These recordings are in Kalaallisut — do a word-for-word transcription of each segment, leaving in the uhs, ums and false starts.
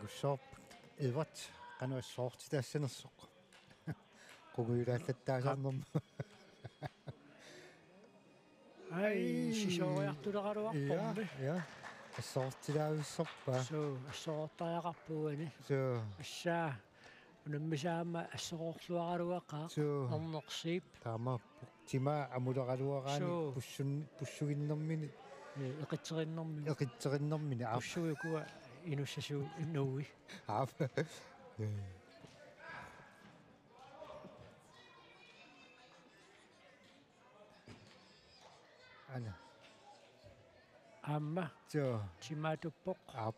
Soorp Edward, qanoq assoortitaassanersoq. Qungujulaallattaasarnerma. Ai, sisooriartuleraluarpormi. Ja, ja. Assoortilaavissorpaa. Suu, assoortariaqarpoq uani. Suu. Assaa. Unammisut aamma assoroorluaraluaqaaq. Suu. Ernersiip. Taamaappoq. Timaa amuleraluaraanni. Suu. Pussun-, pussuginnermini. Ee, eqitserinnermini. Eqitserinnermini, aap. Pussuit ukua inussasuu inuui. Aap. Ee. Ana. Aamma. Suu. Timaatuppoq. Aap.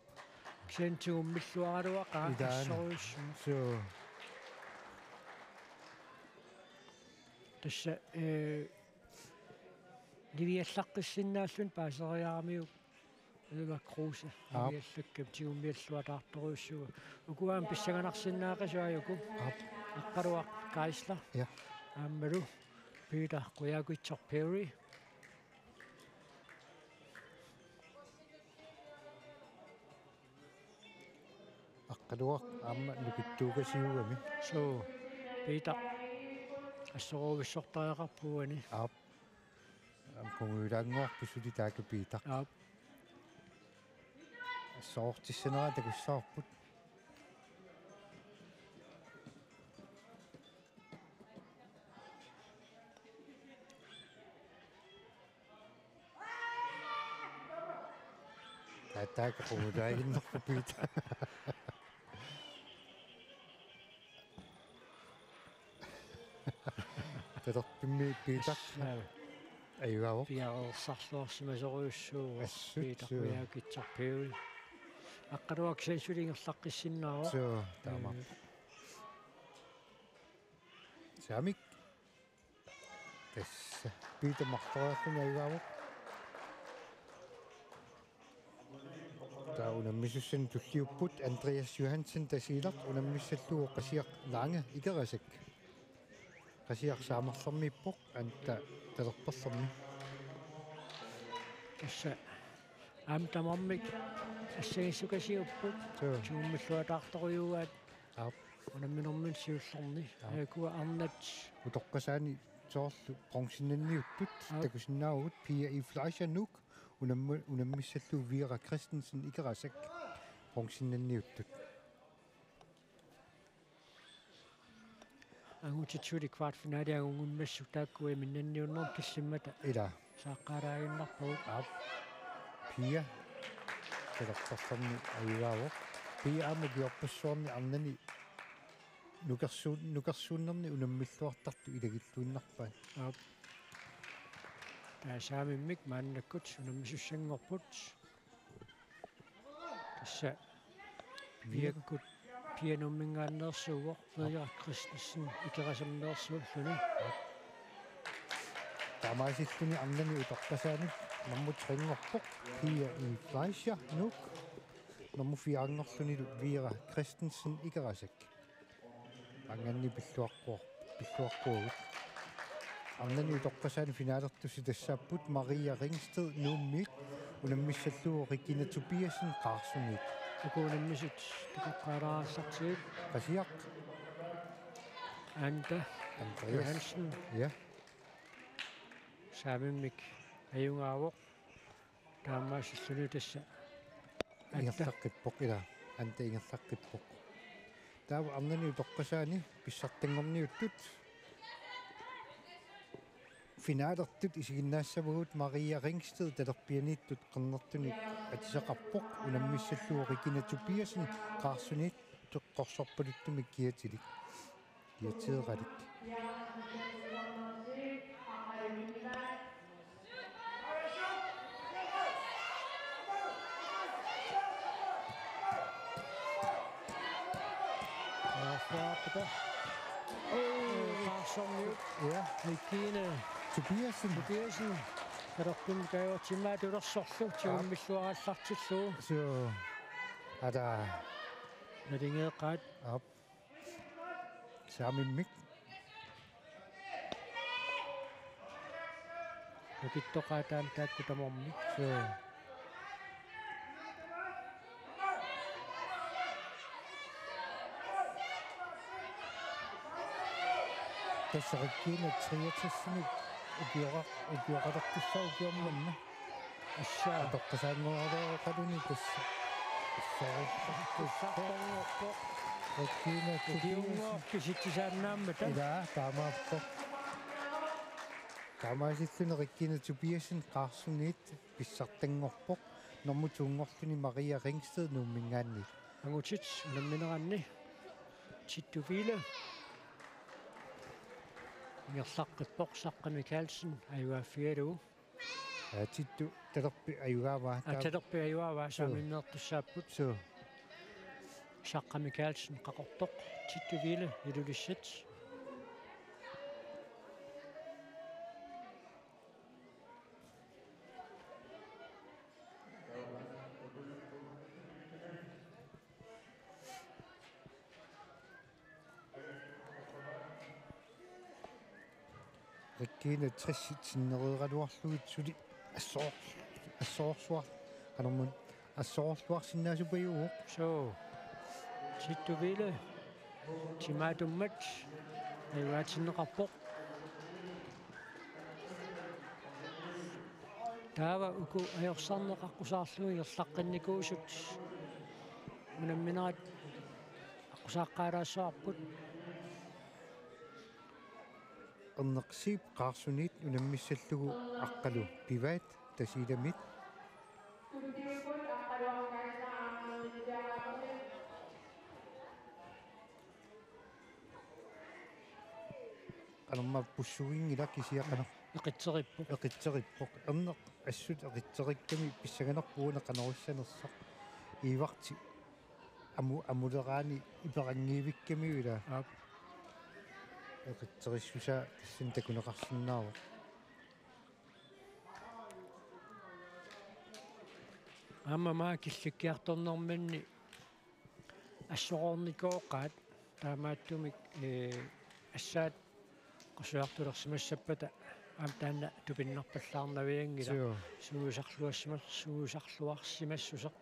Kisianni tigummilluaraluaqaaq. Ilaana. Assorujussuaq. Suu. Tassa, ee, niviallaqqissinnaalluni paaseriaramiuk Ylva Kruse. Aap. Niviallakkap tigummialluataartorujussuuvoq. Ukua aamma pissanganarsinnaaqisut aajukua. Aap. Aqqaluaq Geisler. Ja. Aammalu Peter Qujaukitsoq Perry. Aqqaluaq aamma nukittuukasiugami. Suu, Peter. Assoroorvissortariaqarpoq uani. Aap. Aamma qungujulaannguarpoq suli taakku Peter. Aap. Assoortissanerat takussavarput. Taava taakku qungujulaaginnarput Peter. Talerpimmi Peter. Assut. Ajugaavoq. Piareersarluarsimasorujussuuvoq. Assut, Peter suu. Qujaukitsoq Perry. Aqqaluaq kisianni suli ingerlaqqissinnaavoq. Suu, taamaappoq. Ee. Saamik. Tassa. Peter marloriarluni ajugaavoq. Taava unammisussanik tulliupput Andreas Johansen Tasiilaq unammissallugu Qasiaq Lange Ikerasak. Qasiaq Saamarlermiippoq, Anda Talerperlermi. Tassa aamma tamarmik assagissukasiupput. Suu. Tigummialluataartorujuugaat. Aap. Unamminermini siullerni. Aap. Ee, ukua arnat. Utoqqasaani soorlu bronzennanniuttut. Aap. Takusinnaavugut Pia E. Fleischer Nuuk. Unammi-, unammissallugu Vera Christensen Ikerasak bronzennanniuttut. Angutit suli kvartfinalit angunnginnassuk taakku iminnanniunnermut killimmata. Ilaa. Saaqqaalaaginnarpagut. Aap. Pia. Talerperlermi ajugaavoq. Pia aamma iliorpassuarni arnani nukersuun-, nukersuunnerni unammilluartartut ilagilluinnarpaat. Aap. Taava saamimmik maannakkut unammisussanngorput. Tassa Piakkut Pia Nuumminngaanneersuuvoq, Vera Christensen Ikerasammeersuulluni. Taamaasilluni arnani utoqqasaani nummer tre-nngorpoq Pia E. Fleischer Nuuk. Nummer fire-nngorlunilu Vera Christensen Ikerasak. Maanngaanniit pilluaqquar-, pilluaqquagut. Arnani utoqqasaani finalertussat tassaapput Maria Ringsted Nuummiit unammissallugu Regina Tobiassen Qaarsuniit. Uku unammisut takoqqaalaarallartigit. Qasiaq. Anda. Andreas. Johansen. Ja. Saamimmik ajugaavoq. Taamaasilluni tassa. Anda. Ingerlaqqippoq, ilaa. Anda ingerlaqqippoq. Taava arnani utoqqasaani pissartanngorniuttut finalertut isiginnaassavagut Maria Ringsted talerpianiittut qernertunik atisaqarpoq unammissallugu Regina Tobiassen Qaarsuniit qorsorpaluttumik kiatilik. Kiateeralik. Aaffaapata. Oi, Qaarsuniit. Ja. Regina Tobiassen. Tobiassen. Talerpimmut kaajuartimaat ulersorlu, ja, tigummilluarallartillugu. Suu. Ada. Nalingeeqaat. Aap. Saamimmik. Nukittoqaat taanna taakku tamarmik. Suu. Tassa Regina treogtres-inik ukioqa-, ukioqalertussaavoq ukioq manna. Assa. Atoqqasaanngoreqaluni tassa. Assa. Regina Tobiassen. Ukiunngooq kisitsisaannaammat. Ilaa, taamaappoq. Taamaasilluni Regina Tobiassen Qaarsunit pissartanngorpoq. Nummer to-nngorluni Maria Ringsted Nuumminngaanniit. Angutit unammineranni Tittu Wille. Ingerlaqqippoq Saqqaq Mikaelsen ajugaaffigalugu. Aa, Tittu talerpi ajugaavaa. Aa, talerpi ajugaavaa. Suu. Saamimmeertussaapput. Suu. Saqqaq Mikaelsen qaqortoq. Tittu Wille Ilulissat. Regina tressit sinnereeraluarlugit suli assor-, assorsuar-, qanormi, assorluarsinnaasupajuvoq. Suu. Tittu Wille. Timaatummat. Ajugaatinneqarpoq. Taava uku ajorsarneq aqqusaarlugu ingerlaqqinnikuusut unamminerat aqqusaaqqaalaassavarput. Erneq Zeeb Qaarsunit unammissallugu Aqqalu Pivaat Tasiilamit. Qanormaa pussuinngilaq kisianni qanoq. Eqitserippoq. Eqitserippoq. Erneq assut eqitserikkami pissanganarpoq una qanoq issanersoq. Iivarti amu-, amuleraani iperanngivikkami ilaa. Aap. Eqitserissusaa tassani takuneqarsinnaavoq. Aamma maani killikkiartornerminni assoroornikooqaat taamaattumik, ee, assaat qasujartulersimassappata aamma taanna tupinnarpallaarnavianngilaq. Suu. Sungiusarluassima-, sungiusarluarsimassuseq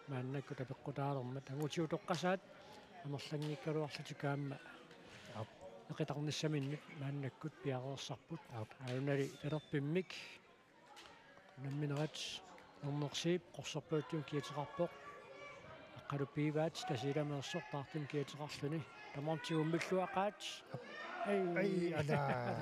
maannakkut apeqqutaalermat. Angutit utoqqasaat amerlanngikkaluarlutik aamma. Aap. Eqitarnissaminnut maannakkut piareersarput. Aap. Aajuna talerpimmik unamminerat Erneq Zeeb qorsorpaluttumik kiateqarpoq. Aqqalu Pivaat Tasiilameersoq taartumik kiateqarluni. Tamarmik tigummilluaqaat. Ai. Ai, alaa.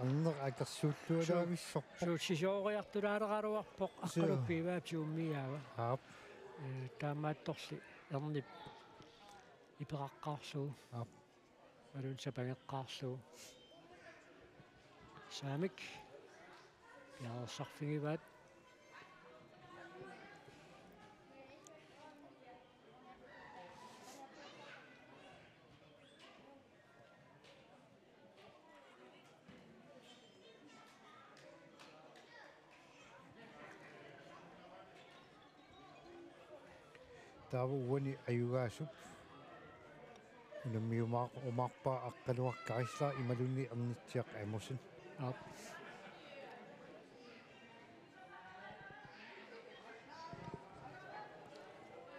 Erneq akersuullualaavissorpoq. Suu, sisooriartulaaleraluarpoq. Aqqalu Pivaat tigummiaava. Aap. Ee, taamaattorli Ernip ipeqaqqaarlugu. Aap. Imaluunniit sapangeqqaarlugu. Saamik piareersarfigivaat. Taava uani ajugaasup unammiumaar-, umaarpaa Aqqaluaq Geisler imaluunniit Ernitsiaq Amundsen. Aap.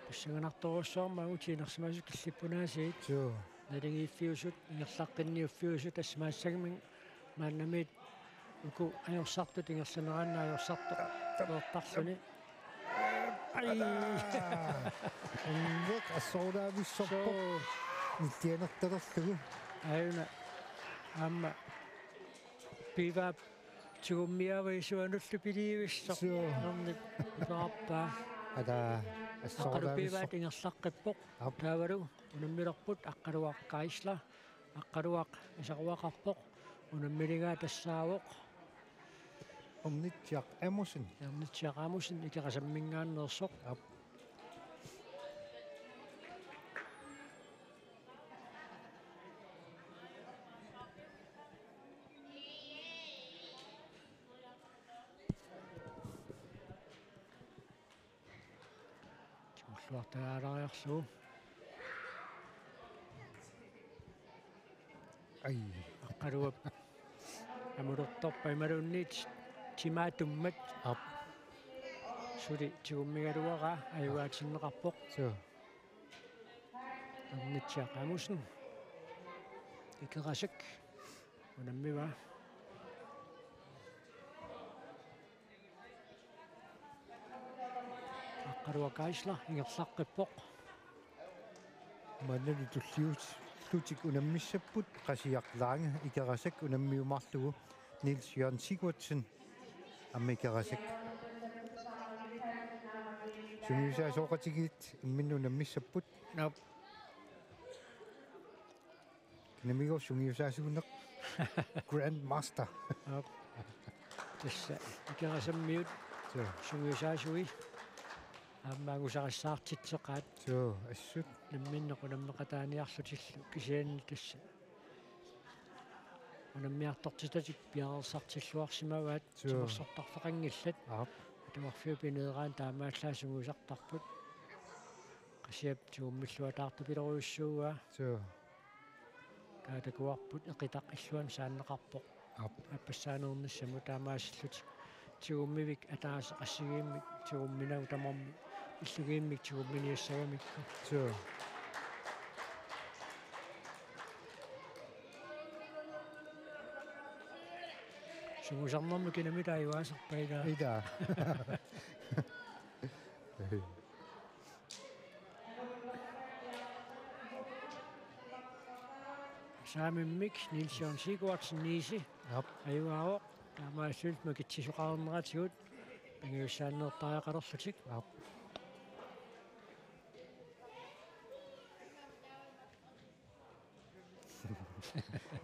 Pissanganartorujussuarmik angutit inersimasut killippunaasiit. Suu. Naligiiffiusut, ingerlaqqinniuffiusut, tassa maannakkut maannamiit uku ajorsartut ingerlaneranni ajorsartoq. Ta-, ta-, toortarluni. Ai. Alaa. Erneq assorulaavissorpoq. Suu. Nillianertalerlugu. Aajuna. Aamma Pivaap tigummiaava isuanullu piliivissoq. Suu. Ernip iperarpaa. Alaa. Aqqalu Pivaat assorulaavissoq. Ingerlaqqippoq. Aap. Taavalu unammilerput Aqqaluaq Geisler. Aqqaluaq isaruaqarpoq. Unammiligaa tassaavoq Ernitsiaq Amundsen. Ernitsiaq Amundsen Ikerasamminngaanneersoq. Aap. Tigulluartalaariarlugu. Ai. Aqqaluap amulortorpaa imaluunniit timaatummat. Aap. Suli tigummigaluaraa ajugaatinneqarpoq. Suu. Ernitsiaq Amundsen. Ikerasak unammivaa. Aqqaluaq Geisler ingerlaqqippoq. Maannalu tulliullutik unammissapput Qasiaq Lange Ikerasak unammiumaarlugu Niels Jørgen Sigurdsen aamma Ikerasak. Sungiusaasoqatigiit imminnut unammissapput. Naap. Kinamigooq sungiusaasuuneq? Grandmaster. Aap. Tassa Ikerasammiut. Suu. Sungiusaasui. Aamma angusarissaartitseqaat. Suu, assut. Namminneq unammeqataaniarlutillu kisianni tassa unammiartortitatik piareersartilluarsimavaat. Suu. Timersortarfeqanngillat. Aap. Atuarfiup ineeraani taamaallaat sungiusartarput. Qasiap tigummilluataartupilorujussuuaa. Suu. Taava takuarput eqitaq illuanut saanneqarpoq. Aap. Aappassaaneernissamut taamaasillutik tigummivik ataaseq assigiimmik tigumminagu tamarmik illugiimmik tigumminiassagamikku. Suu. Sungiusarnermut kinamita ajugaasarpa ilaa? Ilaa. Saamimmik Niels Jørgen Sigurdsen Niisi. Aap. Ajugaavoq. Taamaalillutik makitsisoqarneratigut. Pingajussaaneertariaqalerlutik. Aap.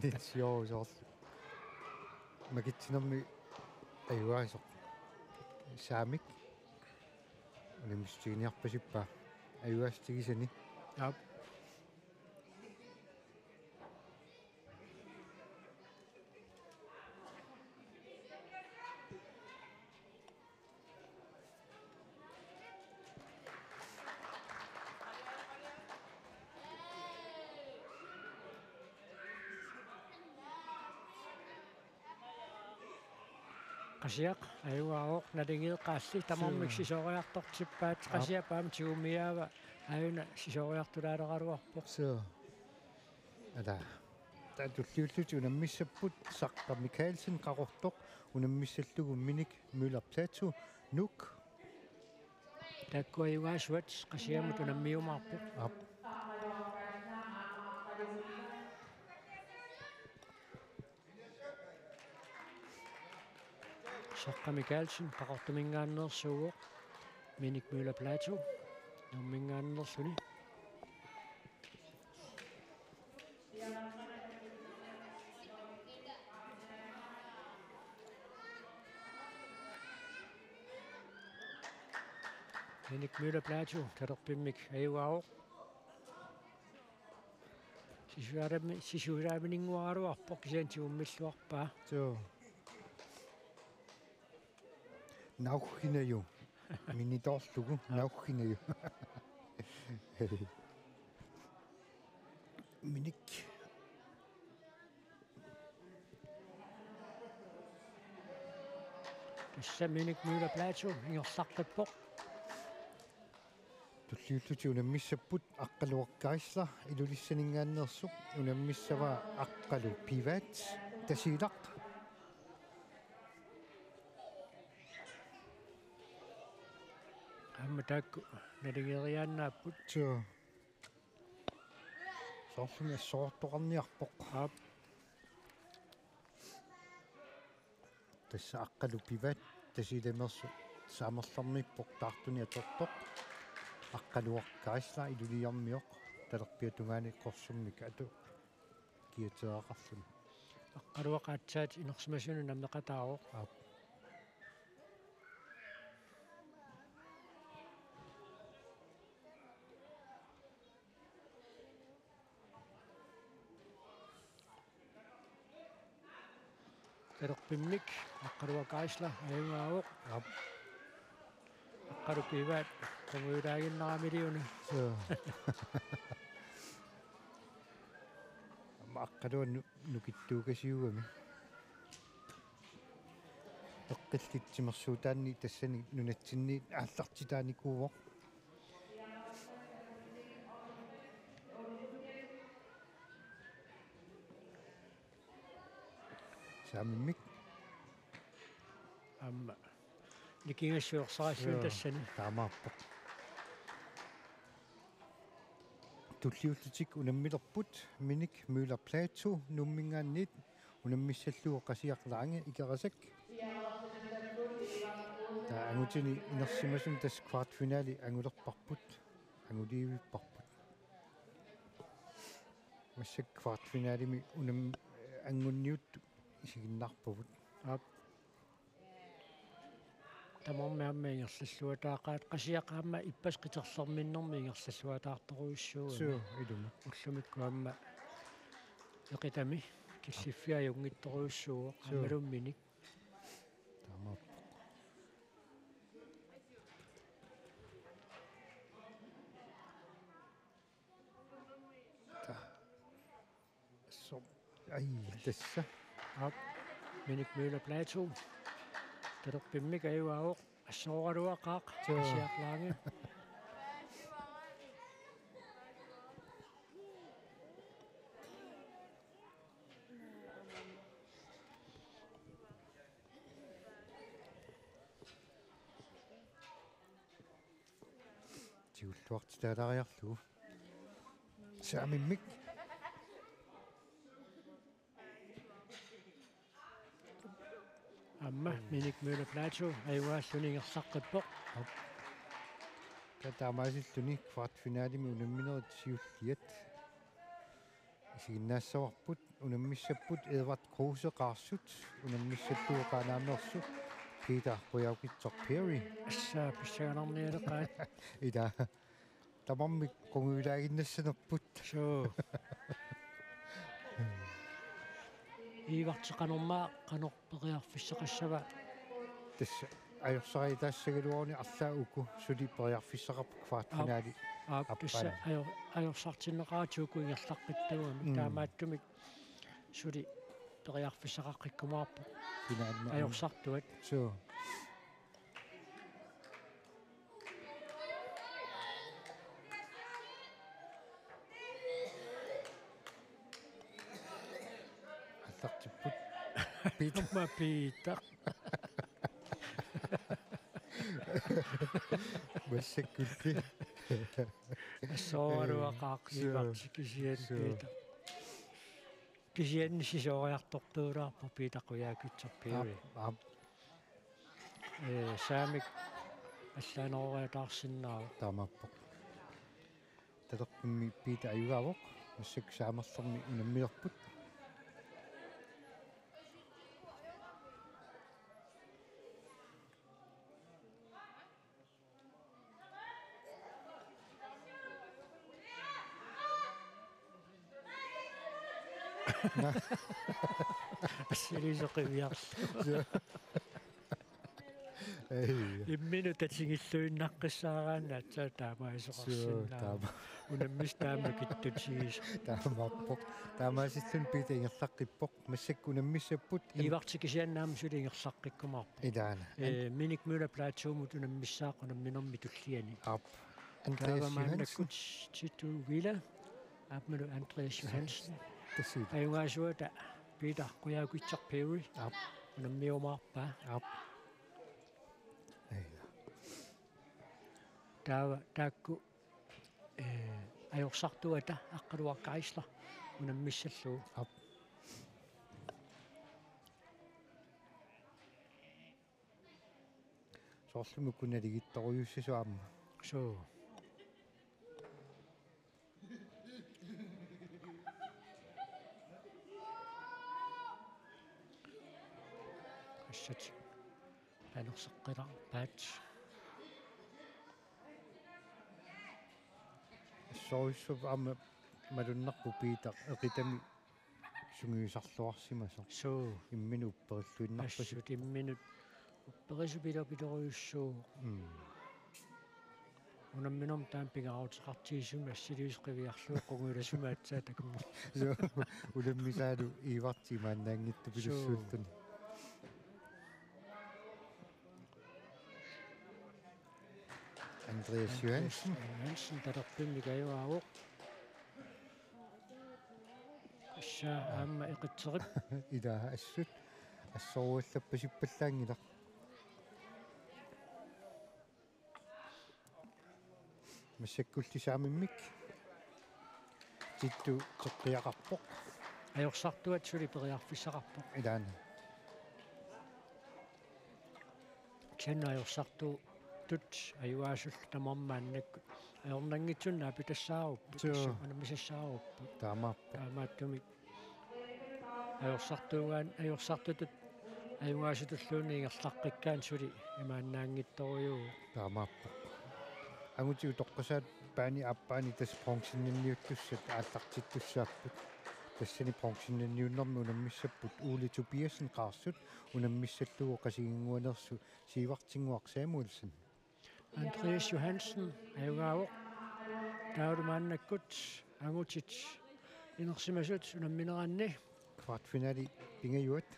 Niels Jørgen soorlu makitsinermi ajugaasoq. Saamik. Unammissutiginiarpasippaa. Ajugaasutigisani. Aap. Qasiaq ajugaavoq, naligiiqqaalli tamarmik. Suu. Sisoriartortippaat. Aap. Qasiap aamma tigummiaava aajuna sisoriartulaaleraluarpoq. Suu. Ala. Taava tulliullutik unammissapput Saqqa Mikaelsen Qaqortoq unammissallugu Minik Møller Platou Nuuk. Taakku ajugaasuat Qasiamut unammiumaarput. Aap. Saqqa Mikaelsen Qaqortuminngaanneersuuvoq. Minik Møller Platou Nuumminngaanneerluni. Minik Møller Platou talerpimmik ajugaavoq. Sisuarami-, sisuaraminnguaraluarpoq kisianni tigummilluarpaa. Suu. Nauhinayu. Minitoorlugu nauhinayu. Minik. Tassa Minik Møller Platou ingerlaqqippoq. Tulliullutik unammissapput Aqqaluaq Geisler Ilulissaninngaanneersoq, unammissavaa Aqqalu Pivaat Tasiilaq. Aamma taakku naligiiaannaapput. Suu. Soorlumi assorortoqarniarpoq. Aap. Tassa Aqqalu Pivaat Tasiilameersoq saamerlermiippoq taartunik atortoq. Aqqaluaq Geisler Ilulissarmioq talerpiata tungaani qorsummik atu kiateeraqarluni. Aqqaluaq aatsaat inersimasunut nammeqataavoq. Aap. Talerpimmik Aqqaluaq Geisler ajugaavoq. Aap. Aqqalu Pivaat qungujulaaginnaramiliuna. Suu. Aamma Aqqaluaq nu-, nukittuukasiugami. Eqqillit timersuutaanni tassani nunatsinni aallartitaanikuuvoq. Saamimmik. Aamma nikingassuersarassuun. Suu, tassani. Taamaappoq. Tulliullutik unammilerput Minik Møller Platou Nuumminngaanniit unammissallugu Qasiaq Lange Ikerasak. Taava angutini inersimasuni tassa kvartfinali angulerparput, anguliivipparput. Massakkut kvartfinalimi unam-, angunniuttut isiginnaarpagut. Aap. Tamarmik aamma ingerlalluataaqaat, Qasiaq aamma ippassaq qiterlerminnermi ingerlalluataartorujussuuvoq. Suu, ilumut. Ullumikkut aamma eqitami killiffiit ajunngitsorujussuuvoq. Suu. Aammalu Minik. Taamaappoq. Ta-, so-, ai, tassa. Aap, Minik Møller Platou. Talerpimmik ajugaavoq, assooraluaqaaq. Suu. Qasiaq Lange. Tigulluartitaalariarlugu. Saamimmik. Aamma Minik Møller Platou ajugaalluni ingerlaqqippoq. Aap. Taamaasilluni kvartfinalimi unamminerit siulliat isiginnaassavarput, unammissapput Edvard Kruse Qaarsut, unammissallugu Qaanaameersoq Peter Qujaukitsoq Perry. Tassa pissanganarnialeqaat. Ila. Tamarmik qungujulaaginnassanerput. Suu. Iivarti qanormaa, qanoq periarfissaqassava? Tassa ajorsariataassagaluaruni arlaat uku suli periarfissaqarput kvartfinali. Aap, aap, tassa appana. Ajo-, ajorsartinneqaraat uku ingerlaqqittuugami. Mm. Taamaattumik suli periarfissaqaqqikkumaarpoq. Finaali. Ajorsartuat. Suu. Aallartipput. Peter. Aamma Peter. Massakkulli. Assooraluaqaaq. Suu. Iivarti kisianni. Suu. Peter. Kisianni sisooriartortuulaarpoq Peter Qujaukitsoq Perry. Aap, aap. Ee, saamik allaaneroriataarsinnaavoq. Taamaappoq. Talerpimmi Peter ajugaavoq, massakkut saamerlermi unammilerput. Assiliisoq qiviarlugu. Ei. Imminut tatigilluinnaqqissaaraanni aatsaat taamaasoqarsinnaavoq. Suu, taama. Unammisaq taama kittutigisoq. Taamaappoq. Taamaasilluni Peter ingerlaqqippoq. Massakkut unammissapput. Iivarti kisianni aamma suli ingerlaqqikkumaarpoq. Ilaana. Ee, Minik Møller Platoumut unammissaaq unamminermi tulliani. Aap. Andreas Johansen. Taava maannakkut Tito Villa. Aammalu Andreas Johansen. Tassa. Ajugaasuata Peter Qujaukitsoq Perry. Aap. Unammiumaarpaa. Aap. Ei. Taava taakku Ee, ajorsartuata Aqqaluaq Geisler unammissallugu. Aap. Soorlumi uku naligiittorujussuusut aamma. Suu. Assat. Panerseqqilaarpaat. Assorujussuaq aamma malunnarpoq Peter eqitami sungiusarluarsimasoq. Suu. Imminut upperilluinnarpasippoq. Assut imminut upperisupilopitorujussuuvoq. Mm. Unamminermi taama pingaaruteqartigisumik assiliisoq qiviarlugu qungujula sumi aatsaat takummut. Suu, unammisaalu Iivarti imaannaanngitsupilussuulluni. Suu. Andreas Johansen. Johansen talerpimmik ajugaavoq. Tassa aamma eqitserip. Ilaa assut. Assoruallappasippallaanngilaq. Massakkulli saamimmik Tittu teqqiaqarpoq. Ajorsartuat suli periarfissaqarpoq. Ilaana. Kisianni ajorsartutut ajugaasullu tamarmik maannakkut ajornanngitsunik naapitassaarupput. Suu. Tassa unammisassaarupput. Taamaappoq. Taamaattumik ajorsartuugaan-, ajorsartutut ajugaasutulluunniit ingerlaqqikkaanni suli imaannaanngitsorujuuvoq. Taamaappoq. Angutit utoqqasaat paani aappaani tassa bronzennanniuttussat aallartittussaapput. Tassani bronzennanniunnermi unammissapput Ole Tobiassen Qaarsut, unammissallugu Qasigiannguaneersut Siivartinnguaq Samuelsen. Andreas Johansen ajugaavoq. Taavalu maannakkut angutit inersimasut unammineranni. Kvartfinali pingajuat.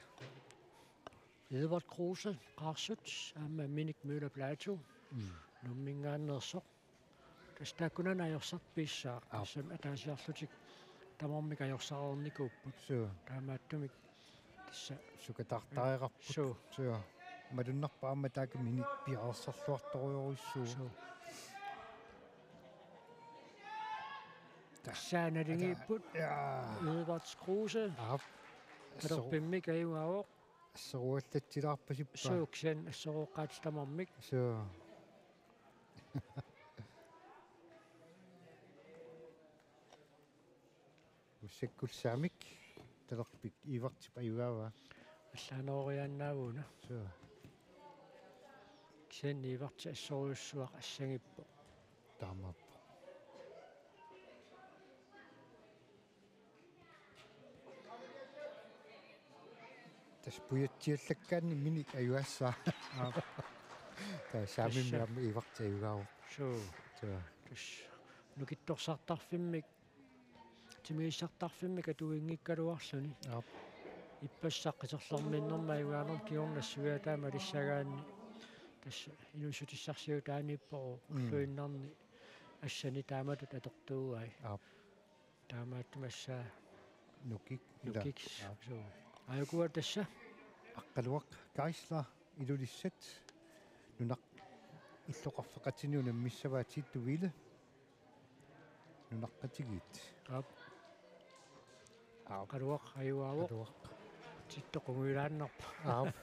Edvard Kruse, Qaarsut, aamma Minik Møller Platou, Mm. Nuumminngaanneersoq. Tassa taakkunani ajorsartut piissaaq. Aap. Tassami ataasiarlutik tamarmik ajorsareernikuupput. Suu. Taamaattumik tassa sukataartareerparput. Suu. Suu. Malunnarpoq aamma taakku Minik piareersarluartorujorujussuuvoq. Suu. Tassa. Tassa naligiipput. Jaa. Edvard Kruse. Aap. Talerpimmik ajugaavoq. Assoruallatsilaarpasippaa. Suu, kisianni assorooqqaatit tamarmik. Suu. Massakkulli saamimmik talerpik Iivartip ajugaavaa. Allaanooriaannaavuuna. Suu. Kisianni Iivartip assorujussuaq assagippoq. Taamaappoq. Tassa pujatsiallakkaanni Minik ajugaassaaq. Aap. Tassa saamimmik Tassa. Aamma Iivartip ajugaavoq. Suu. Suu. Tassa nukittorsartarfimmik, timigissartarfimmik atuinngikkaluarluni. Aap. Ippassaq qiterlermiinnermi ajugaanermi kingorna nassuiaataa malissagaanni tassa inuussutissarsiutaaniippoq Mm. ulluinnarni assani taamatut atortuugai. Aap. Taamaattumik tassa Nukik. Nukik. Ila. Aap. Suu. Aajukua tassa. Aqqaluaq Geisler Ilulissat. Nunap illoqarfeqatini unammissavaa Tittu Wille. Nunaqqatigiit. Aap. Aap. Aqqaluaq ajugaavoq. Aqqaluaq. Tittu qungujulaannarpoq. Aap.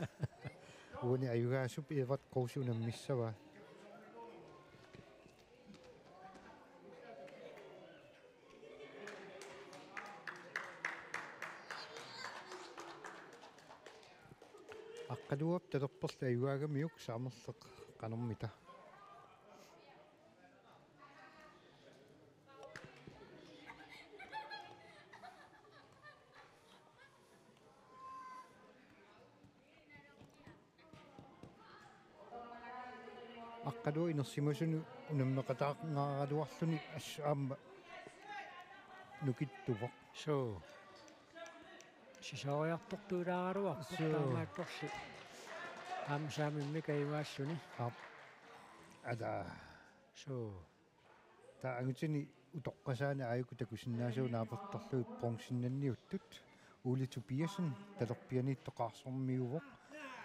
Uani ajugaasup Edvard Kruse unammissavaa. Aqqaluap talerperli ajugaagamiuk saamerleq qanormita. Aqqaluaq inersimasunut unammeqataangaaraluarluni assut aamma nukittuvoq. Suu. Sisooriartortuulaaraluarpoq Suu. Taamaattorli. Aamma saamimmik ajugaalluni. Aap. Ata. Suu. Taava angutini utoqqasaani aajuku takusinnaasugut naapertorlugit bronzennanniuttut. Ole Tobiassen talerpianiittoq Qaarsormiuvoq,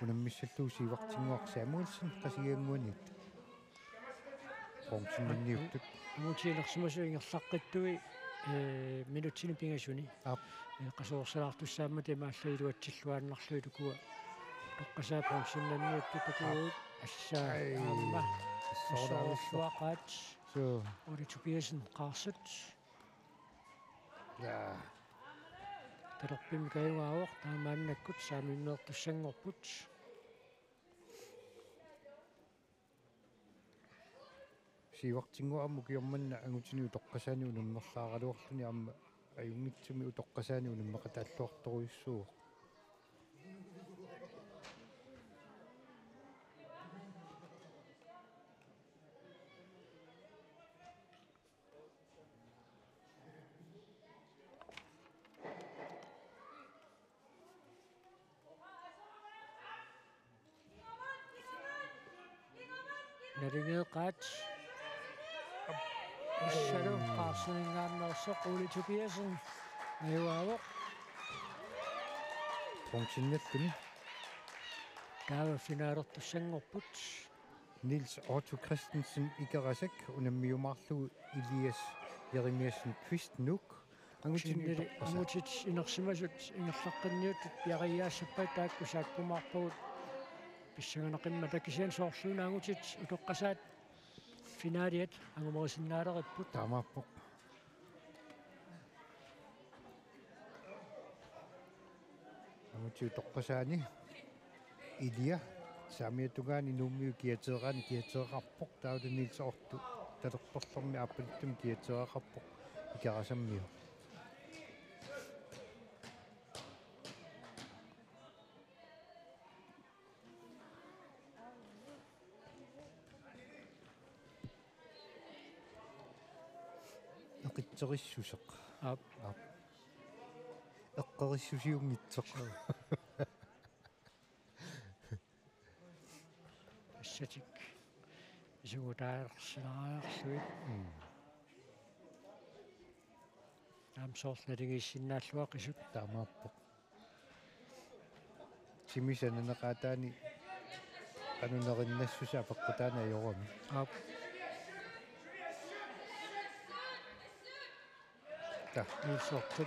unammissallugu Siivartinnguaq Samuelsen Qasigiannguaniittoq. Bronzennanniuttut. Angutit inersimasut ingerlaqqittui, ee, minutsini pingasuni. Aap. Ee, qasuersalaartussaammata imaallaat iluatsilluaannarlugit ukua. Utoqqasaat bronzennanniuttut ukua. Aap. Assaa Ai. Aamma. Assorujussuaq. Assorujussuaq. Suu. Ole Tobiassen Qaarsut. Jaa. Talerpimmik ajugaavoq, taava maannakkut saamimmeertussanngorput. Siivartinnguaq aamma ukioq manna angutini utoqqasaani unammerlaaraluarluni aamma ajunngitsumik utoqqasaani unammeqataalluartorujussuuvoq. Naligeeqaat. Assalu Qaarsuninngaanneersoq Ole Tobiassen ajugaavoq. Bronzennalluni. Taava finaalertussanngorput. Niels Otto Christensen Ikerasak unammiumaarlugu Elias Jeremiassen Kvist Nuuk. Angutinut Sinneri utoqqasaat. Angutit inersimasut ingerlaqqinniuttut piareersimapput taakku saakkumaarpagut pissanganaqimmat, kisianni soorluuna angutit utoqqasaat finaaliat angumerisinnaaleripput. Taamaappoq. Angutit utoqqasaani Ilia saamiata tungaani Nuummiut kiateeraanni kiateeraqarpoq, taavalu Niels Otto talerperlermi aappaluttumik kiateeraqarpoq Ikerasammiu. Eqqerissuseq. Aap. Aap. Eqqerissusiunngitsoq. Assatik isugutaalersilaariarlugit. Mm. Aamma soorlu naligiissinnaalluaqisut. Taamaappoq. Simi sananeqaataani qanoq nerinnassusaa peqqutaani ajorami. Aap. Ta. Niels Otto.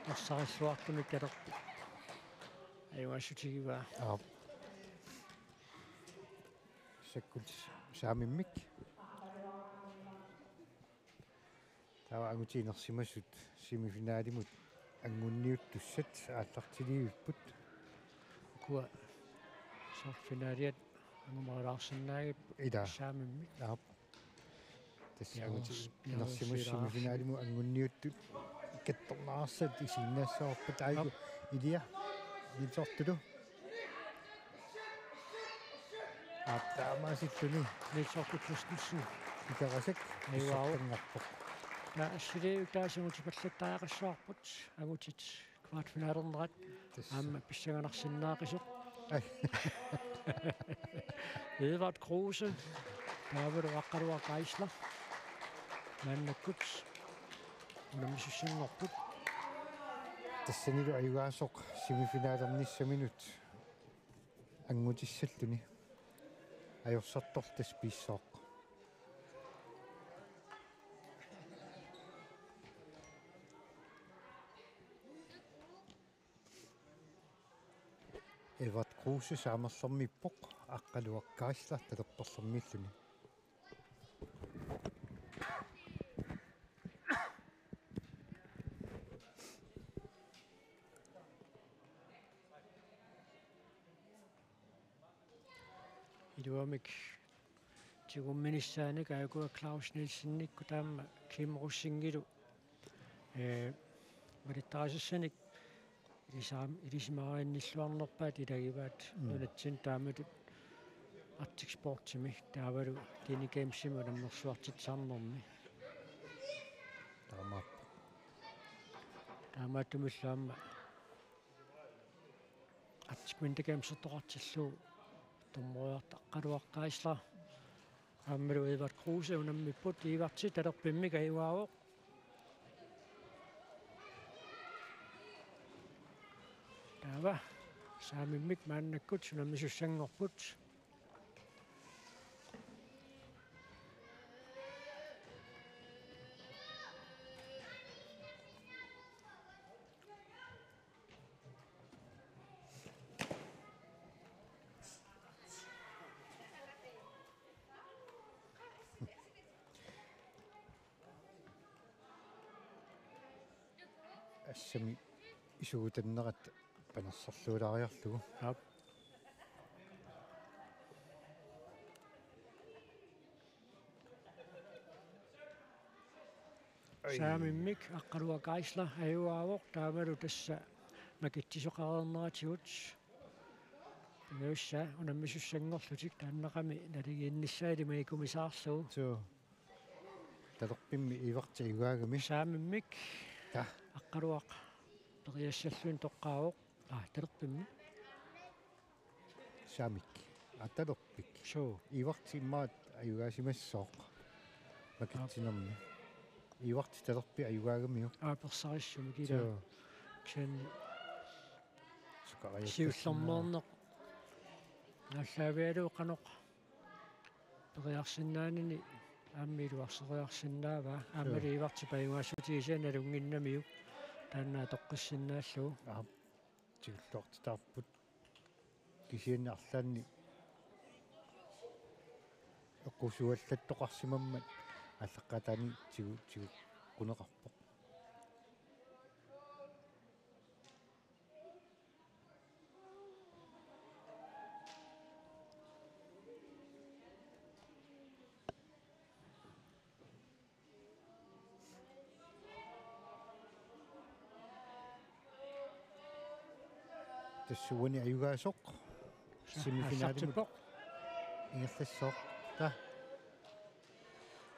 Ersarissuartumik talerput. Ajugaassutigivaat. Aap. Sakkup saamimmik. Taava angutit inersimasut semifinalimut angunniuttussat aallartilivipput. Ukua soorlu finaaliat angumerilaarsinnaagipput. Ila. Saamimmik. Aap. Tassa angutit inersimasut semifinalimut angunniuttut kattornaarsat isiginnaassavarput, aajuku. Aap. Ilia. Niels Otto. Aap, taamaasilluni. Niels Otto Christensen. Ikerasak. Ajugaavoq. Pissanganarpoq. Naa, assiliivittaasumut pallattaaqassavarput. Angutit kvartfinalernerat. Tassa. Aamma pissanganarsinnaaqisoq. Ai. Edvard Kruse. Taavalu Aqqaluaq Geisler. Maannakkut unammisussanngorput. Tassanilu ajugaasoq semifinalernissaminut angutissalluni. Ajorsartorlu tassa piissooq. Edvard Kruse saamerlermiippoq, Aqqaluaq Geisler talerperlermiilluni. Iluamik tigumminissaanik aajuku Claus Nielsenikkut taama Kim Rosingillu, ee, malittarisassaanik ilisaam-, ilisimariinnilluarnerpaat ilagivaat. Mm. Nunatsinni taamatut Arctic Sportsimi taavalu Dini Gamesimi unammersuartitsisarnermi. Taamaappoq. Taamaattumillu aamma Arctic Winter Gamesertoqartillugu dommeriartoq Aqqaluaq Geisler aammalu Edvard Kruse unammipput. Ivarti talerpimmik ajugaavoq. Taava saamimmik maannakkut unammisussanngorput. Assami isugutannerat panerserluulaariarlugu. Aap. Ai. Saamimmik Aqqaluaq Geisler ajugaavoq, taavalu tassa makitsisoqareerneratigut. Pingajussaq unammisussanngorlutik taannaqami naligiinnissaa ilimagiumisaarlugu. Suu. Talerpimmi Ivarti ajugaagami. Saamimmik. Ta. Aqqaluaq periassalluni toqqaavoq. Aa, talerpimmi. Saamik. Aa, talerpik. Suu. Ivarti immaqa ajugaasimassooq. Makitsinermi. Ivarti talerpik ajugaagamiuk. Aa, persarissumik ilaa. Suu. Kisianni sukariattassinnaa. Siullermeerneq Naallaavigalugu qanoq periarsinnaanini aamma iluarseriarsinnaavaa. Aamma Joo. Liivarti pajugaassutigisaa nalunnginnamiuk taanna atoqqissinnaallugu. Aap. Tigulluartitarput. Kisianni arlaanni eqqusuallattoqarsimammat aallaqqaataani tigu-, tigukkuneqarpoq. Tassa uani ajugaasoq. Sa-, semifinalimut aallartippoq. Ingerlassaaq. Ta.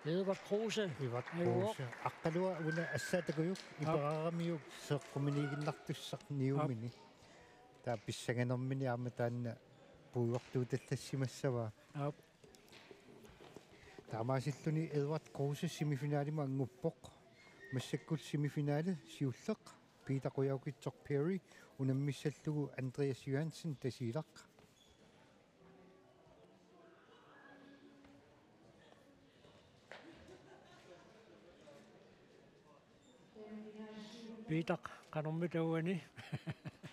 Edvard Kruse. Edvard Ajuvoq. Kruse. Aqqalua una assaatakujuk. Aap. Iperaaramiuk seeqquminiiginnartussaq niumini. Aap. Taava pissanganermini aamma taanna puigortuutallassimassavaa. Aap. Taamaasilluni Edvard Kruse semifinalimut anguppoq. Massakkut semifinale siulleq Peter Qujaukitsoq Perry unammissallugu Andreas Johansen Tasiilaq. Piitaq qanormita uani.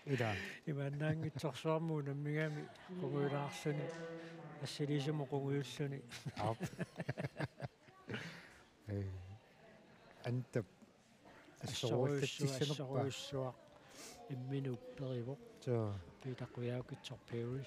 Ila. Imaannaanngitsorsuarmut unammigami qungujulaarluni. Assiliisumut qungujulluni. Aap. Ee. Antap. Assorujussuaq, assorujussuaq, assorujussuaq. Imminut perivoq. Suu. Piitaq Qujaukitsoq Perry.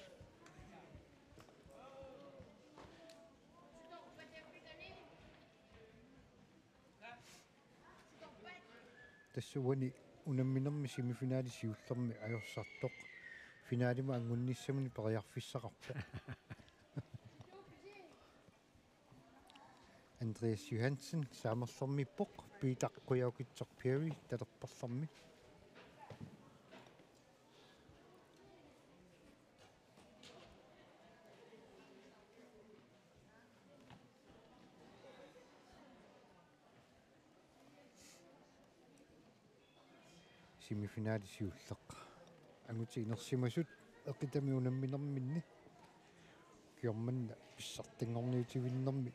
Tassa uani unamminermi semifinali siullermi ajorsartoq. Finalimut angunnissamini periarfissaqarpoq. Andreas Johansen saamerlermiippoq, Piitaq Qujaukitsoq Perry talerperlermi. Semifinali siulleq. Angutit inersimasut eqitami unamminerminni. Ukioq manna pissartanngorniutivinnermi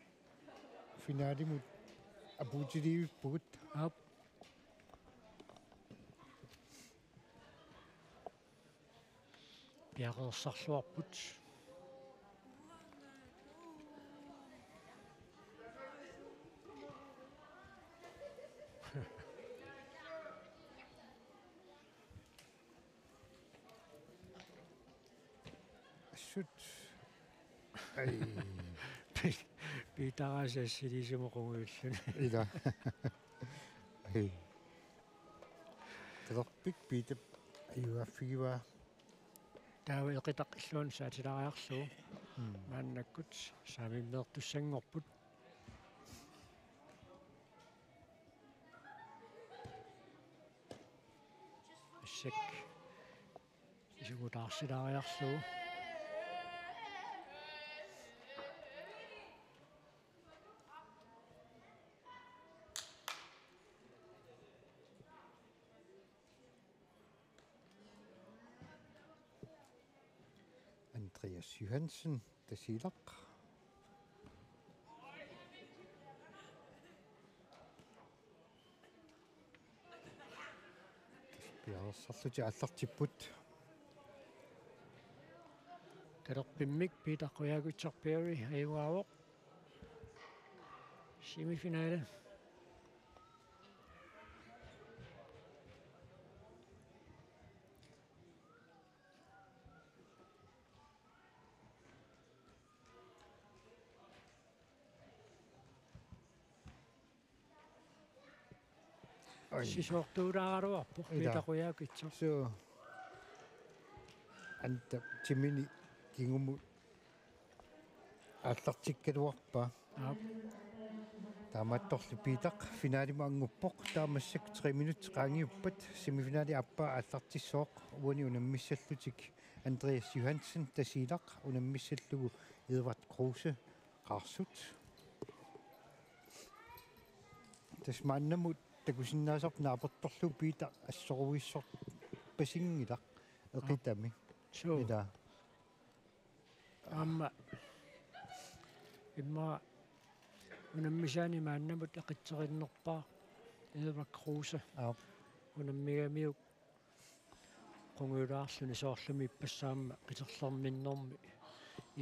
finalimut apuutiliivippugut. Aap. Piareersarluarput. Assut. Ai. Pi-, Piitaq assiliisumut qungujulluni. Ila. Ai. Talerpik Piitap ajugaaffigivaa. Taava eqitaq illuanut saatilaariarlugu. Mm. Maannakkut saamimmeertussanngorput. Massakkut isugutaarsilaariarlugu. Andreas Johansen, Tasiilaq. Piareersarlutik aallartipput. Talerpimmik Piitaq Qujaukitsoq Perry ajugaavoq. Semifinale. Ai. Sisoortuulaaraluarpoq. Ila. Piitaq Qujaukitsoq. Suu. Anta timini kingumut aallartikkaluarpaa. Aap. Taamaattorli Piitaq finalimut anguppoq, taava massakkut tre minutsit qaangiuppat semifinali aappaa aallartissooq, uani unammissallutik Andreas Johansen, Tasiilaq, unammissallugu Edvard Kruse, Qaarsut. Tassa maannamut takusinnaasarput naapertorlugu Piitaq assoruissorpasinngilaq eqitami. Suu. Ila. Aamma immaqa unammisaani maannamut eqitserinnerpaaq Edvard Kruse. Aap. Unammigamiuk qungujulaarluni soorlumi ippassaq aamma qiterlerminnermi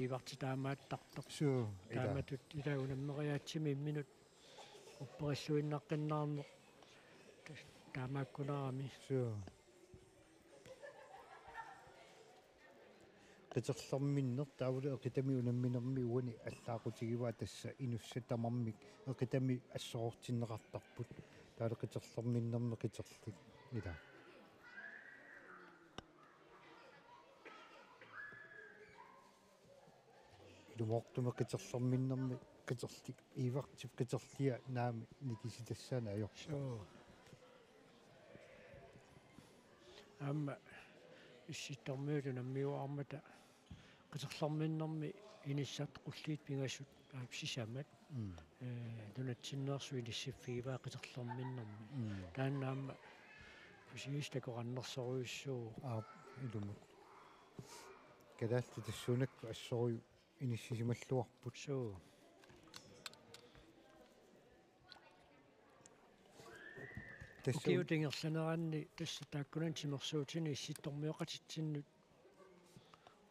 Iivarti taamaattartoq. Suu, ila. Taamatut ila unammeriaatsimi imminut upperilluinnaqqinnaarneq taamaakkunarami. Suu. Qiterlerminneq taavalu eqitami unamminermi uani allaaqutigivaa tassa inussat tamarmik eqitami assorortinneqartarput. Taavalu qiterlerminnermi qiterlik. Ila. Ilumoortumik qiterlerminnermi qiterlik. Iivartip qiterlia naamik nikisitassaani ajorpoq. Suu. Aamma Issittormiut unammiuaarmata qiterlerminnermi inissat qulliit pingasut aap sisamat. Mm. Ee, nunatsinneersut inissiffigivaa qiterlerminnermi. Mm. Taanna aamma usiis takoqarnersorujussuuvoq. Aap, ilumut. Kalaallit tassuunakkut assorujuk inissisimalluarput. Suu. Tassa ukiut ingerlaneranni tassa taakkunani timersuutini Issittormioqatitsinnut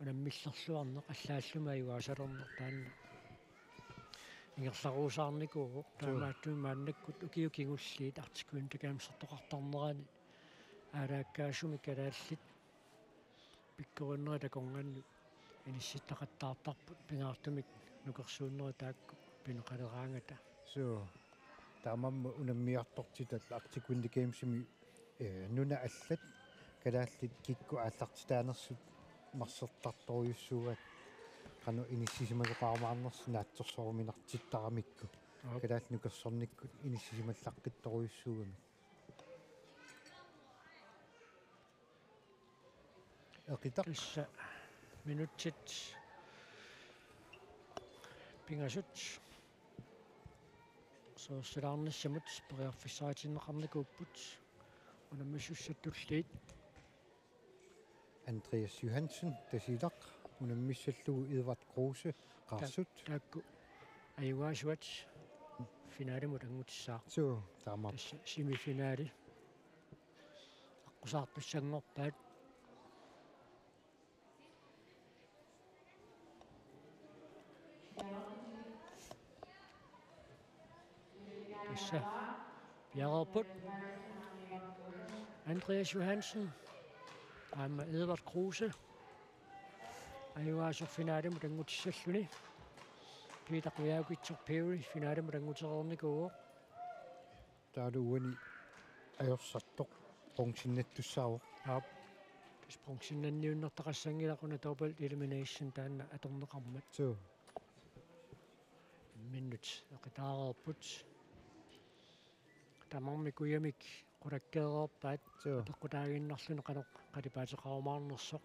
unammillerluarneq allaallumi ajugaasalerneq taanna ingerlaruusaarnikuuvoq. Suu. Taamaattumik maannakkut ukiut kingulliit Arctic Winter Gamesertoqartarnerani aalaakkaasumik kalaallit pikkorinnerit akornanni inissittaqattaartarput pingaartumik nukersuunneri taakku pineqaleraangata. Suu. Taamaammat unammiartortitat Arctic Winter Gamesimi, ee, nunat allat kalaallit kikkut aallartitaanersut marsertartorujussuugaat qanoq inissisimasoqarumaarnersut naatsorsoruminartittaramikku. Aap. Kalaallit nukersornikkut inissisimallaqqittorujussuugamik. Eqitaq. Tassa minutsit pingasut soorsilaarnissamut periarfissaatinneqarnikuupput unammisussat tulliit. Andreas Johansen, Tasiilaq, unammissallugu Edvard Kruse, Qaarsut. Ta-, taakku ajugaasuat finalimut anngutissaaq. Suu, taamaappoq. Tassa semifinali. Aqqusaartussanngorpaat. Tassa piareerput Andreas Johansen aamma Edvard Kruse. Ajugaasoq finalimut anngutissalluni. Peter Kujaukitsoq Perry finalimut anngutilereernikuuvoq. Taavalu uani ajorsartoq bronzinnattussaavoq. Aap. Tassa bronzinnanniunnertaqassanngilaq una double elimination taanna atorneqarmat. Suu. Imminnut eqitaareerput. Tamarmik kujamik qulakkeereerpaat. Suu. Apeqqutaaginnarluni qanoq qalipaateqarumaarnersoq.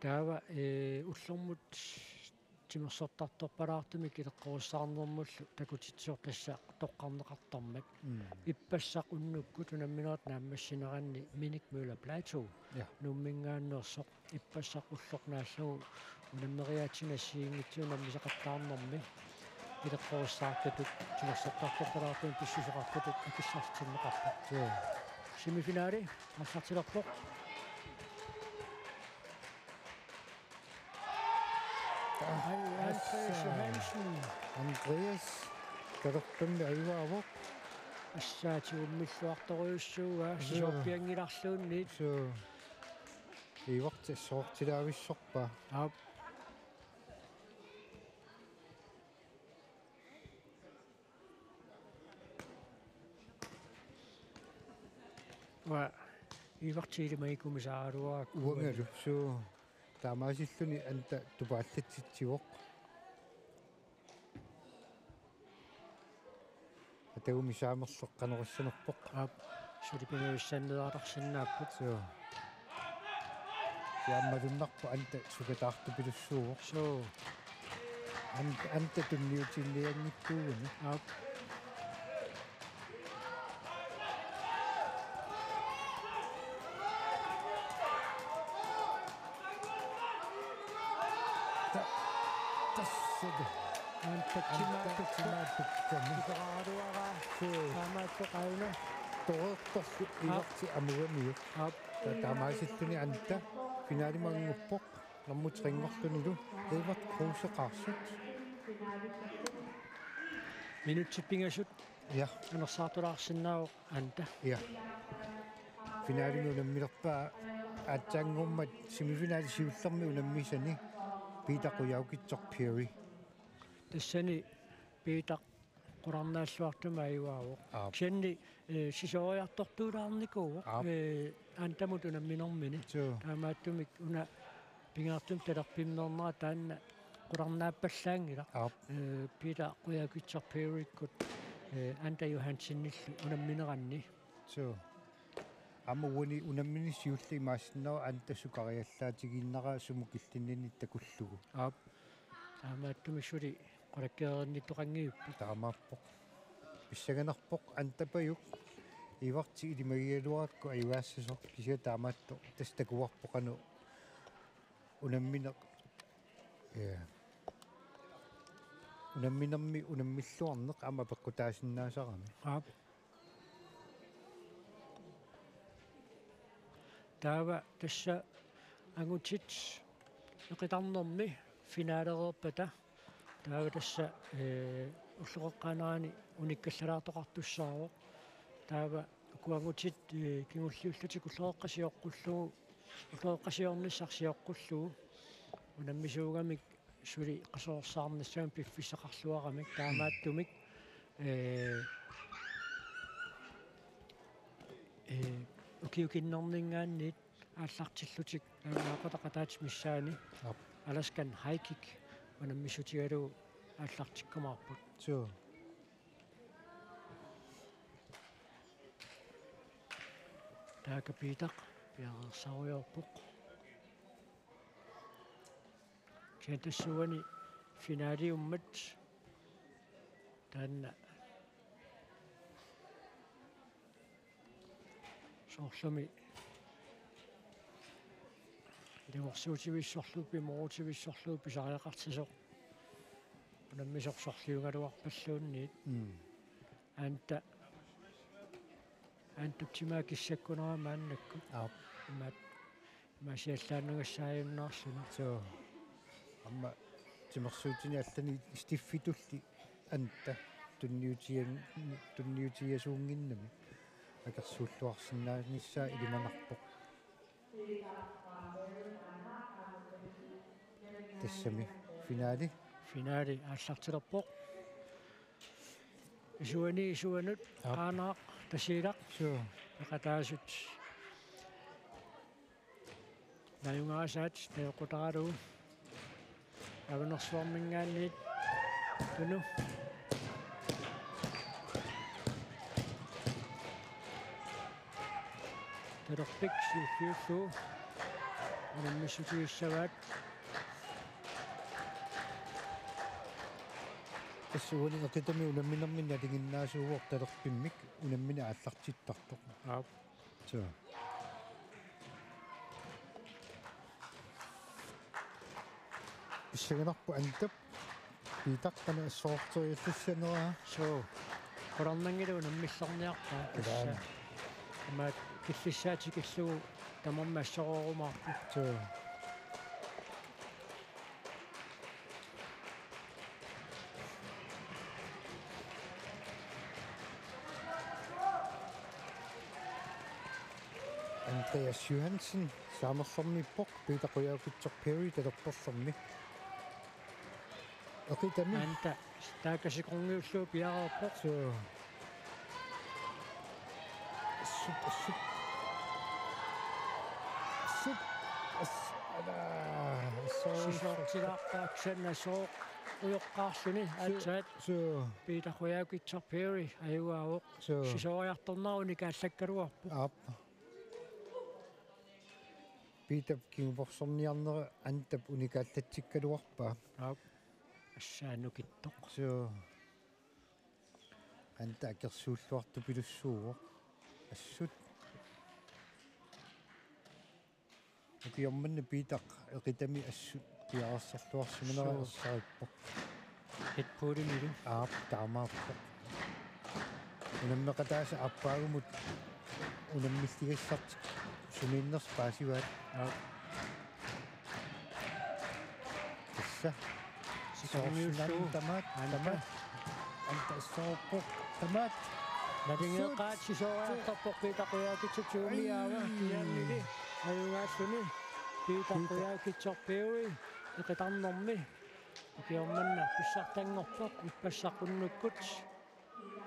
Taava, ee, ullormut timersortartorpalaartumik ileqqorissaarnermullu takutitsisoq tassa toqqarneqartarmat. Mm. Ippassaq unnukkut unamminerit naammassineranni Minik Møller Platou. Ja. Nuumminngaanneersoq. Ippassaq ulloq naallugu unammeriaatsit assigiinngitsut unammisaqattaarnermi ileqqorissaartutut timersortartorpalaartumik pissuseqartutut akissartinneqarpoq. Joo. Semifinali aallartilerpoq. Ai, Andreas Johansen. Andreas, kalerpammi ajugaavoq. Assaatit ummilluartorujussuugaa, joo, sisoorpianngilarluunniit. Joo. Ivarti soortilaavissorpaa. Aap. Uanga Ivarti ilimagikummisaaruarakku. Uangalu, suu. Taamaasilluni anta tupaallatsitsivoq. Atagumisaamerleqqanorissanerpoq. Aap, suli pingajussaaneerarsinnaapput. Suu. Siammalunnarpoq anta sukataartupilussuuvoq. Suu. Ant-, Anta tunniutiinnaanngikkuugami. Aap. Ta-, tassami. Anta Anta timaattukka. Timaattukkami. Tutoraruara. Suu. Taamaattoq aana. Toreertorlu Aap. Ivarti amugamiuk. Aap. Ta-, taamaasilluni Anta finalimut annguppoq. Nummer tre-nngorlunilu Edvard Kruse Qaarsup. Minutsit pingasut. Ja. Anersaartulaarsinnaavoq Anta. Ja. Finalimi unamminerpaa aatsaannguummat semifinali siullermi unammisani Peter Qujaukitsoq Perry. Tassani Peter qularnaalluartumik ajugaavoq. Aap. Kisianni, eh, sisorariartortuulaarnikuuvoq. Aap. Eh, Antamut unamminermini. Suu. Taamaattumik una pingaartumik talerpimmeernera taanna qularnaappallaanngilaq. Aap. Eh, Peter Qujaukitsoq Perrykut, eh, Anta Johansenillu unammineranni. Suu. Aamma uani unammineq siulleq imaassinnaavoq Anta sukariallaatigiinnarnera sumut killinnini takullugu. Aap. Taamaattumik suli qulakkeerinnittoqanngivippoq. Taamaappoq. Pissanganarpoq Antapajuk Ivarti ilimagigaluarakku ajugaassasoq kisianni taamaattoq tassa takuarpoq qanoq unammineq. Ja. Unamminermi unammilluarneq aamma peqqutaasinnaasarami. Aap. Taava tassa angutit eqitarnermi finalereerpata. Taava tassa, eh, ulloqeqqaannerani unikkallalaartoqartussaavoq. Taava uku angutit, eh, kingulliullutik ulloqeqqat sioqqullugu, ulloqeqqat siornissaq sioqqullugu unammisuugamik suli qasoorsaarnissamik piffissaqarluaramik taamaattumik, eh, eh, ukiukinnerninngaanniit aallartillutik nalunaaqutaq ataatsip missaani Aap. Alaskan High Kick unammissutigalugu aallartikkumaarput. Suu. Taakku Peter piareersarujoorpoq. Kisianni tassuuani finaliummat taanna soorlumi ilungersuutivissorlugu, pimoorutivissorlugu pisariaqartisoq unammisoq sorliugaluarpalluunniit. Mm. Anta, Antap timaa kissakkunera maannakkut. Aap. Imaat, imaasiallaannangassaajunnaarluni. Suu. Aamma timersuutini allani stiffitulli Anta tunniutian-, tunniutiasuunnginnami akersuulluarsinnaanissaa ilimanarpoq. Tassami finali. Finali aallartilerpoq. Isuani isuanut Aap. Qaanaaq Tasiilaq. Suu. Peqataasut. Najugaasaat tajoqqutaralugu. Avanersuarminngaanniit Tunu. Talerpik siulliullugu unammissutigissavat. Tassa uani eqitami unamminermi nalinginnaasuuvoq talerpimmik unammineq aallartittartoq. Aap. Suu. Pissanganarpoq Antap. Peter qanoq assororteriallissaneraa. Suu. Qularnanngilaq unammillorniarpaa. Ilaana. Tassa. Imaat killissaa tikillugu tamarmik assoroorumaarput. Suu. Andreas Johansen, Saamerlermiippoq, Peter Qujaukitsoq Perry, Talerperlermi. Eqitami. Anta, taakasikorngiullu piareerpoq. Suu. Assut, assut. Assut. Ass-, ala, assut. Sisoortilaarpaat sanna sooq ujoqqaarluni. Suu, aatsaat. Suu. Peter Qujaukitsoq Perry, ajugaavoq. Suu. Sisoriartornera unikaallaakkaluarpoq. Aap. Peter kinguporsorniarnera Antap unikaallatsikkaluarpaa. Aap. Saanukittoq. Suu. Anta akersuulluartupilussuuvoq. Assut. Ukioq manna Piitaq eqitami assut piareersarluarsimanera. Suu. Ersarippoq. Headbutimilu. Aap, taamaappoq. Unammeqataasa aappaagumut unammilligassartik sumiinnersoq paasivaat. Aap. Tassa. Sisorniullugu. Soorsinani tamaat, anta. Tamaat. Anta soorpoq. Tamaat. Nalingeeqaat sisooriartorpoq Piitaq Qujaukitsup tuumiaava. Ai. Kiaannili. Ajugaalluni. Piitaq Piitaq. Qujaukitsorpiui. Eqitarnermi. Ukioq manna pissartanngorpoq. Ippassaq unnukkut.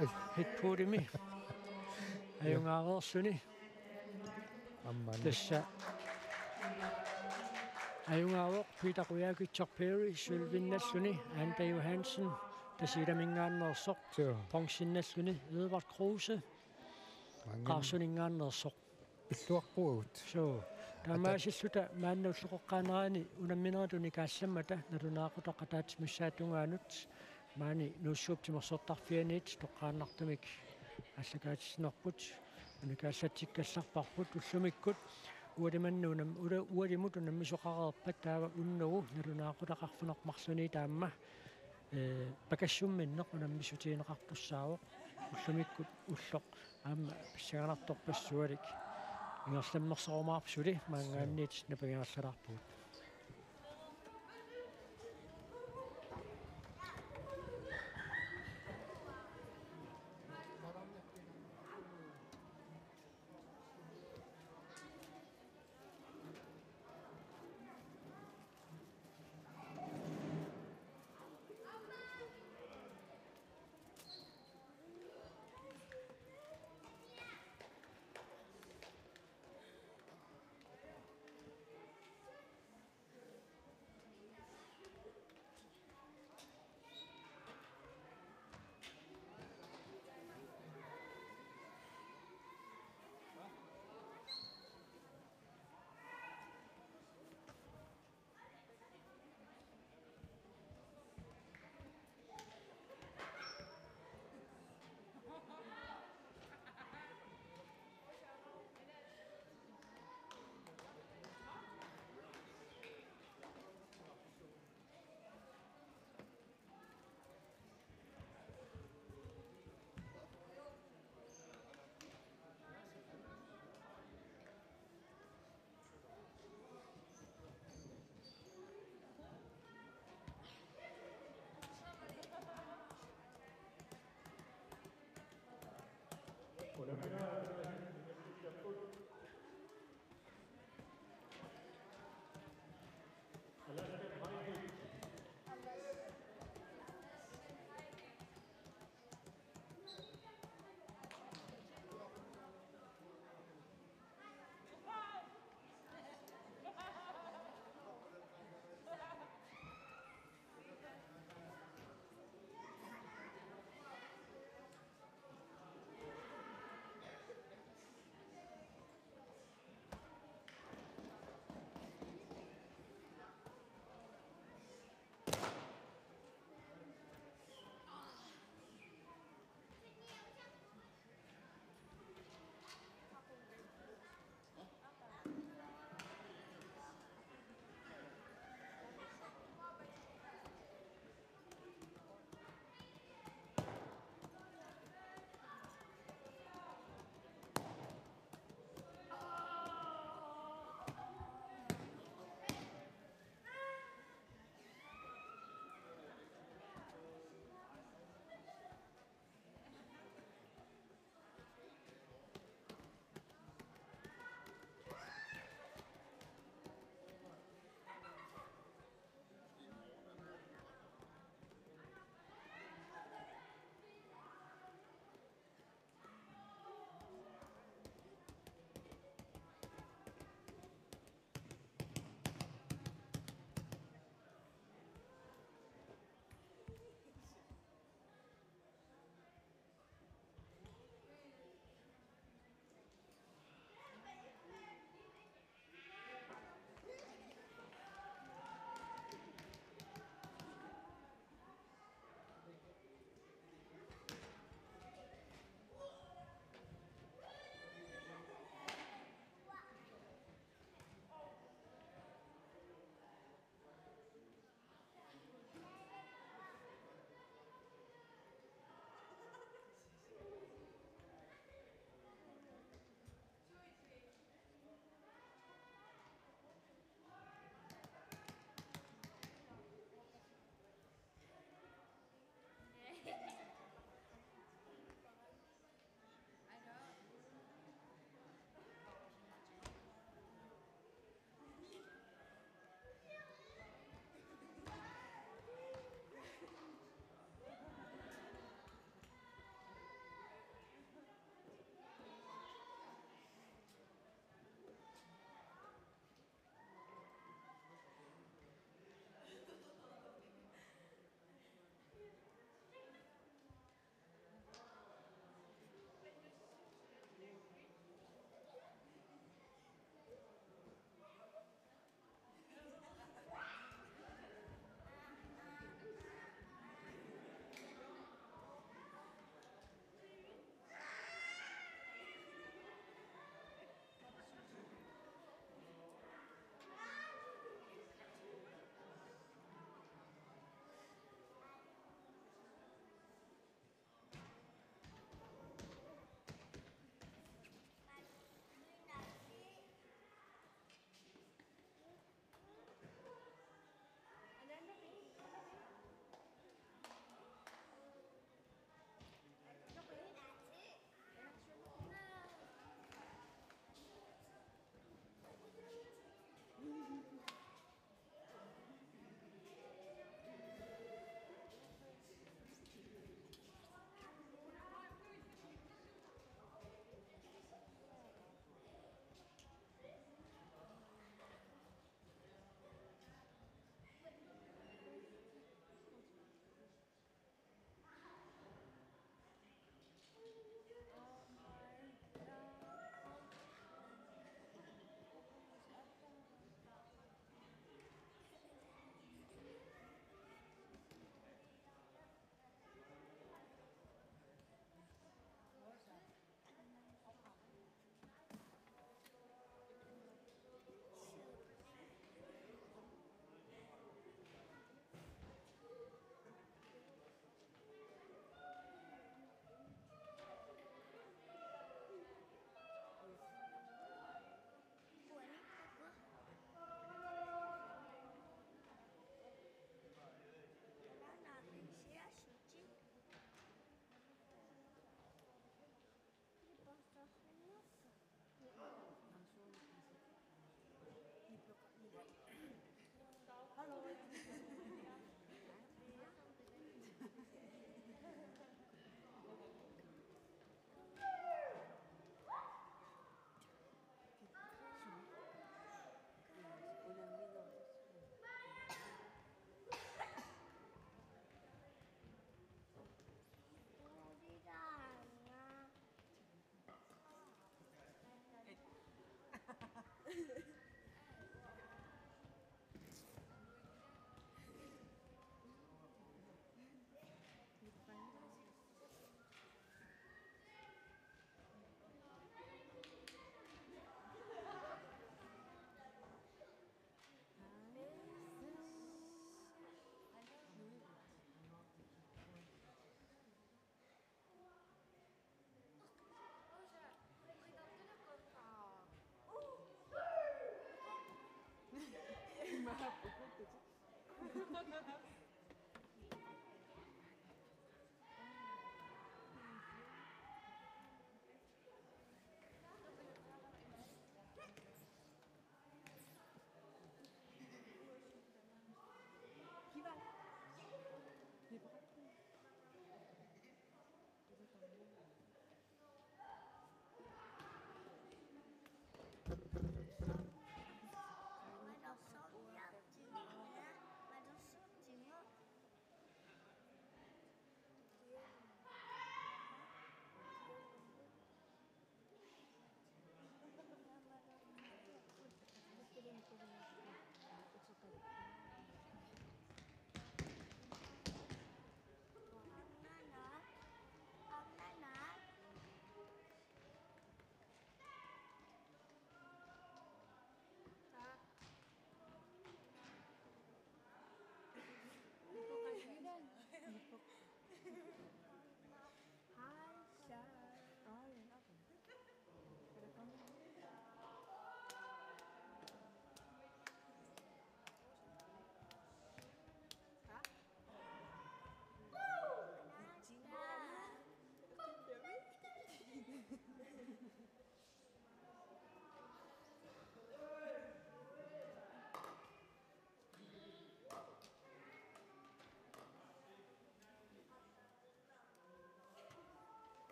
Ai. Headbutimi. Ajungaareersuni. Aamma. Tassa. Ajugaavoq Piitaq Qujaukitsorpiui sølvinnalluni Anda Johansen Tasiilaminngaanneersoq. Suu. Bronzennalluni Edvard Kruse. Maanna. Qaarsuminngaanneersoq. Pilluaqquagut. Suu. Taamaasilluta maanna ulloqeqqaanerani unamminerit unikaallammata nalunaaqutaq ataatsip missaata tungaanut maani Nuussuup timersortarfianiit toqqaannartumik aallakaatitsinerput unikaallatsikkallarparput ullumikkut ualimanna unam-, ula-, ualimut unammisoqareerpat taava unnugu nalunaaqutaq arfineq-marlunii taama, ee, pakassumminneq unammissutigineqartussaavoq ullumikkut ulloq aamma pissanganartorpassualik ingerlammersorumaarpoq suli maanngaanniit napangiarlalaarpugut.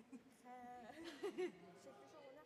Sa-, sallusoruna.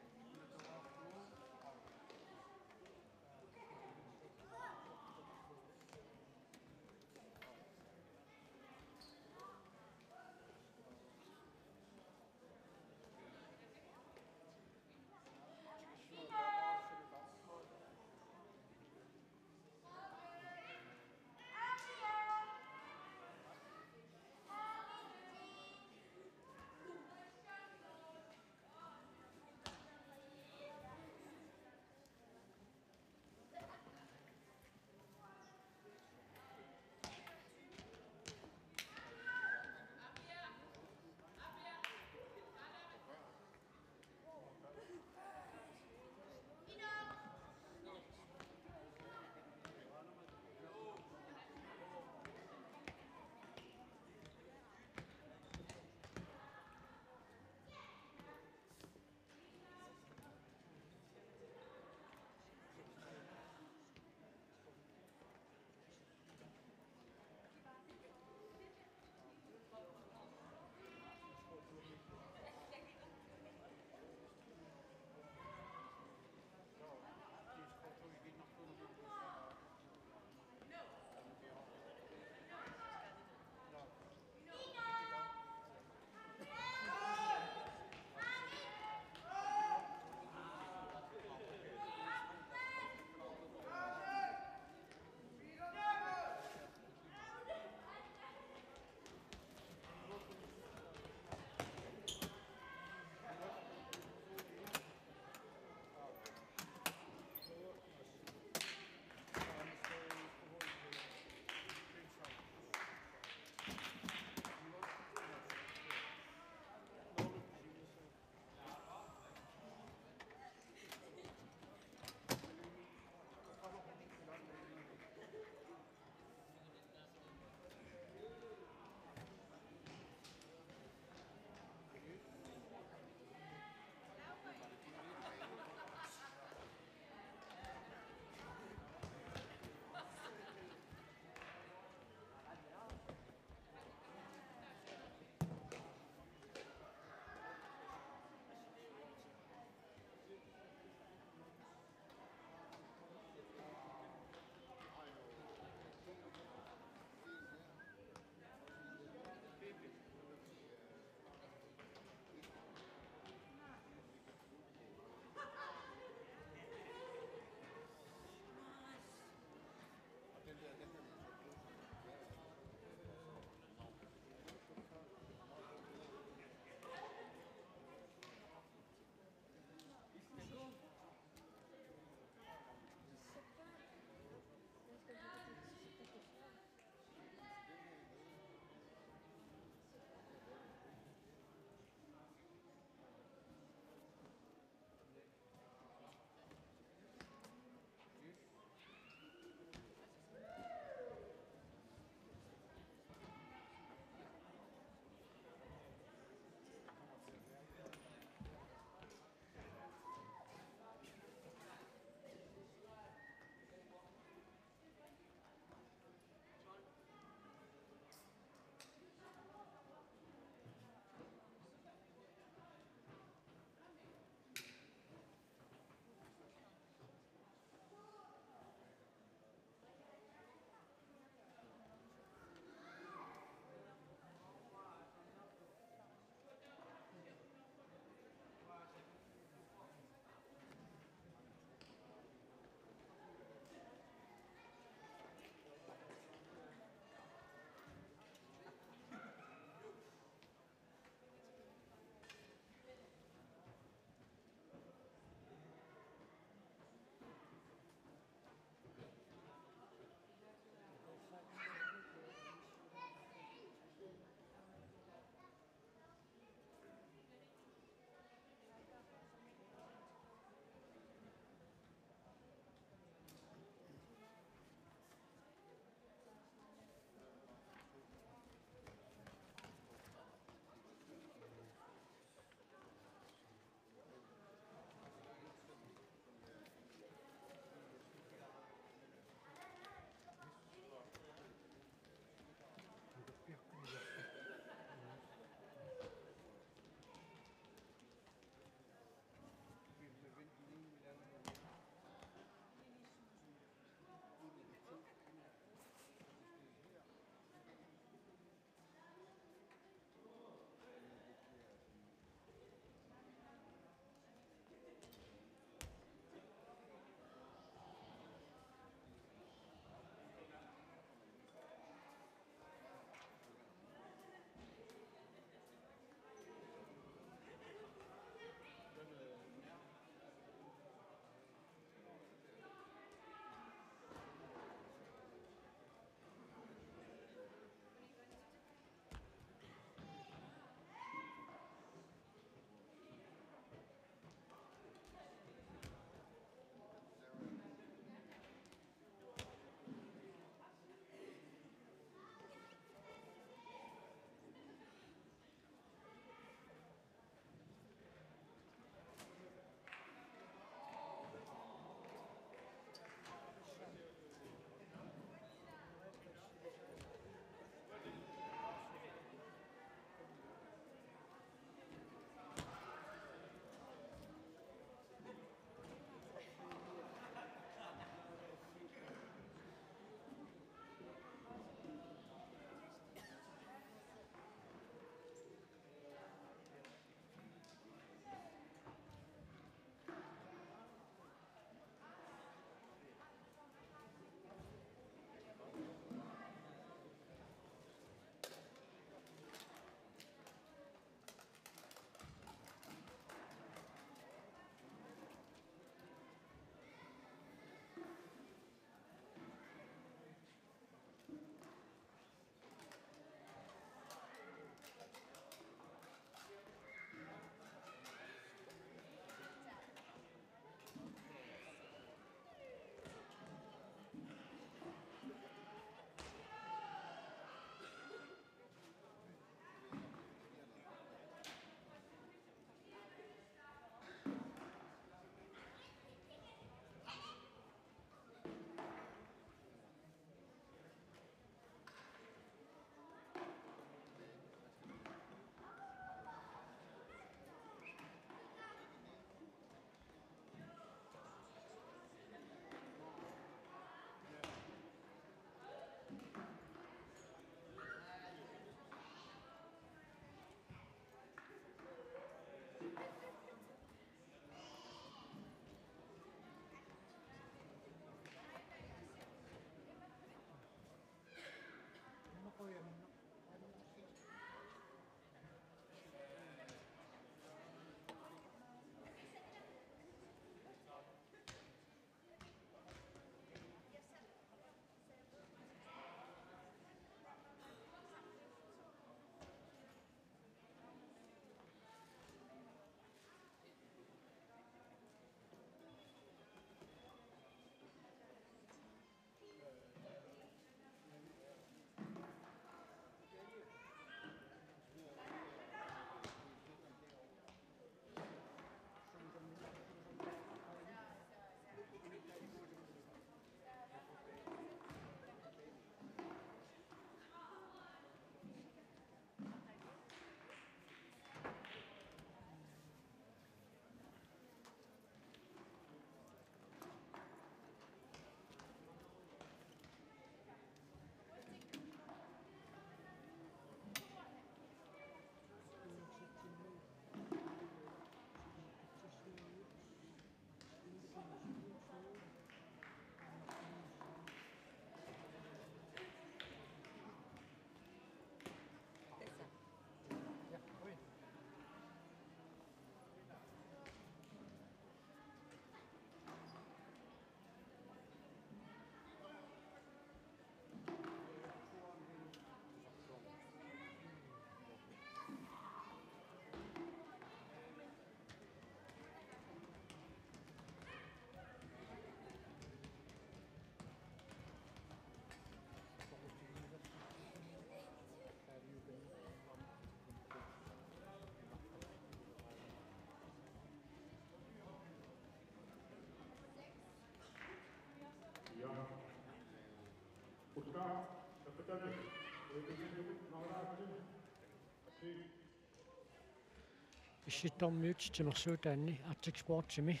Issittormiut timersuutaanni Arctic Sportsimi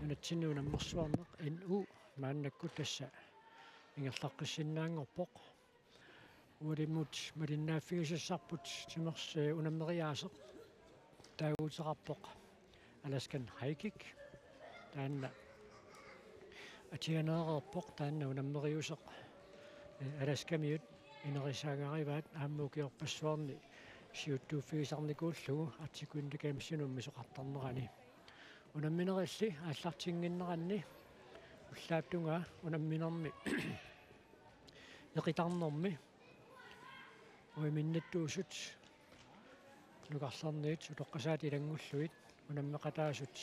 nunatsinni unammersuarneq N U maannakkut tassa ingerlaqqissinnaanngorpoq. Ualimut malinnaaffigisassarput timers-, eh, unammeriaaseq taaguuteqarpoq Alaskan High Kick. Taanna atuganeereerpoq, taanna unammeriuseq, eh, Alaskamiut ineriartortarivaat aamma ukiorpassuarni siuttuuffigisarnikuullugu Arctic Winter Gamesinut unammisoqartarnerani. Unamminerilli aallartinnginneranni ullaap tungaa unamminermi eqitarnermi uiminnattuusut nukarlerniit utoqqasaat ilanngullugit unammeqataasut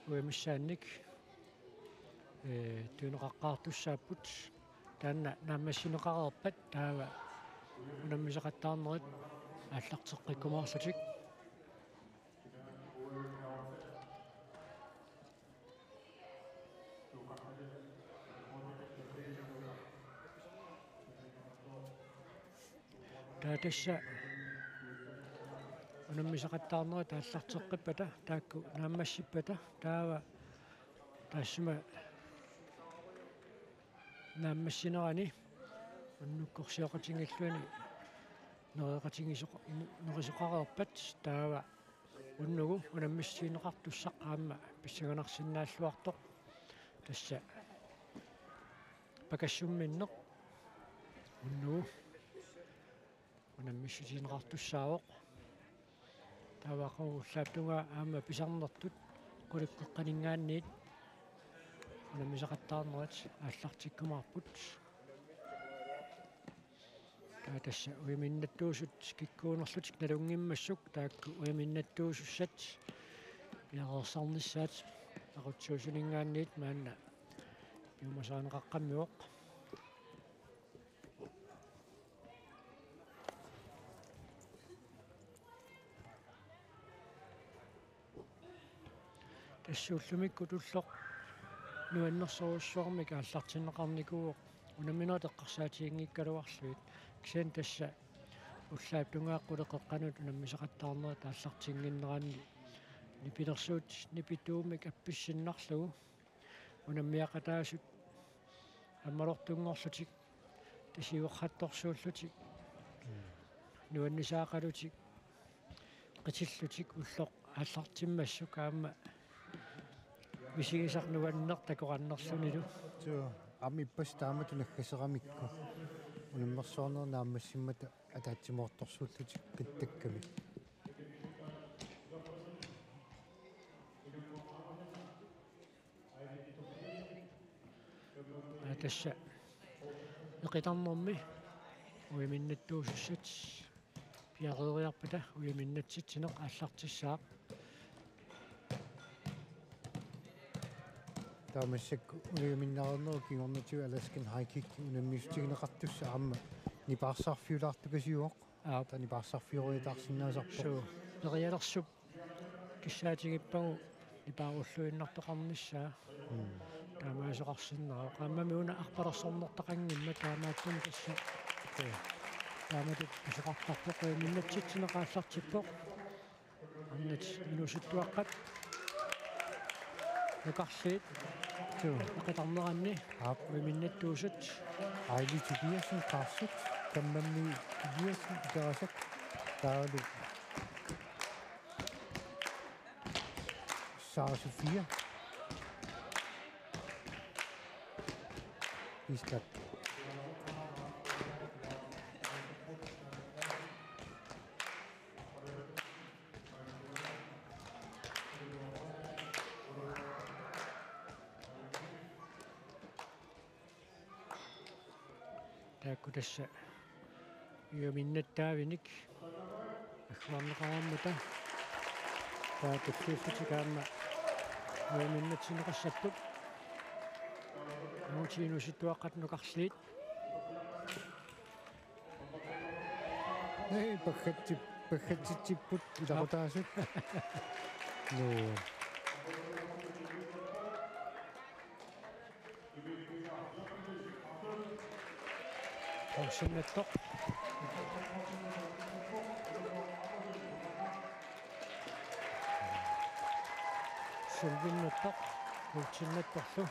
uimissaannik, ee, tunineqaqqaartussaapput. Taanna naammassineqareerpat taava unammisaqattaarnerit aallarteqqikkumaarlutik. Taava tassa unammisaqattaarnerit aallarteqqippata, taakku naammassippata, taava taassuma naammassinerani unnukkorsioqatigiilluni nereqatigisoq-, nerisoqareerpat taava unnugu unammissuteqartussaq aamma pissanganarsinnaalluartoq. Tassa pakassumminneq unnugu unammissuteqartussaavoq. Taava aqagu ullaap tungaa aamma pisarnertut qulit qeqqaninngaanniit unammisaqattaarnerit aallartikkumaarput. Taava tassa uiminnattuusut kikkuunerlutik nalunngimmassuk taakku uiminnattuusussat piareersarnissaat aqutsiusuninngaanniit maanna piumasarineqaqqammivoq. Tassa ullumikkut ulloq nuannersorujussuarmik aallartinneqarnikuuvoq unamminerit eqqarsaatiginngikkaluarlugit. Kisianni tassa ullaap tungaa qulit qeqqanut unammisaqattaarnerit aallartinnginneranni nipilersuut nipituumik appissinnarlugu unammiaqataasut ammalortunngorlutik, tasiueqqattorsuullutik, nuannisaaqalutik, qitillutik ulloq aallartimmassuk aamma misigisaq nuanneq takoqarnerlunilu. Suu, aamma ippassaq taamatut naggaseramikku. unammersuarnerit naammassimmata ataatsimoortorsuullutik qittakkamik. Aa, tassa eqitarnermi ujaminnattuusussat piareeriarpata ujaminnatsitsineq aallartissaaq. Taava massakkut ujaminnareernerup kingornatigut Alaskan High Kick unammissutigineqartussaq aamma nipaarsarfiulaartukasiuvoq. Aap. Taava nipaarsarfioriataarsinnaasarpoq. Suu, perialersup kissaatigippaagu nipaarulluinnartoqarnissaa. Mm. Taamaasoqarsinnaavoq. Qaammammi una arpalersornertaqanngimmat taamaattumik tassa. Okay. Taamatut pisoqartarpoq, ujaminnatsitsineq aallartippoq. Arnat inuusuttuaqqat nukarliit. Suu. Eqitarneranni. Aap. Ujaminnatsitsineq. Aili Tobiassen, Qaqortoq, Kammammi Tobiassen, Ikerasak, taavalu Sara Sofia. Iskak. Taakku tassa ujaminnattaavinik agguarneqareermata. Taava tulliullutik aamma ujaminnatsitsineqassapput. Angutip inuusuttuaqqat nukarliit. Nei, paggatsi-, paggatsitsipput ilaqutaasut. Nuu. Qaqortoq. Sølvinnattoq, ujatsinnattorlu.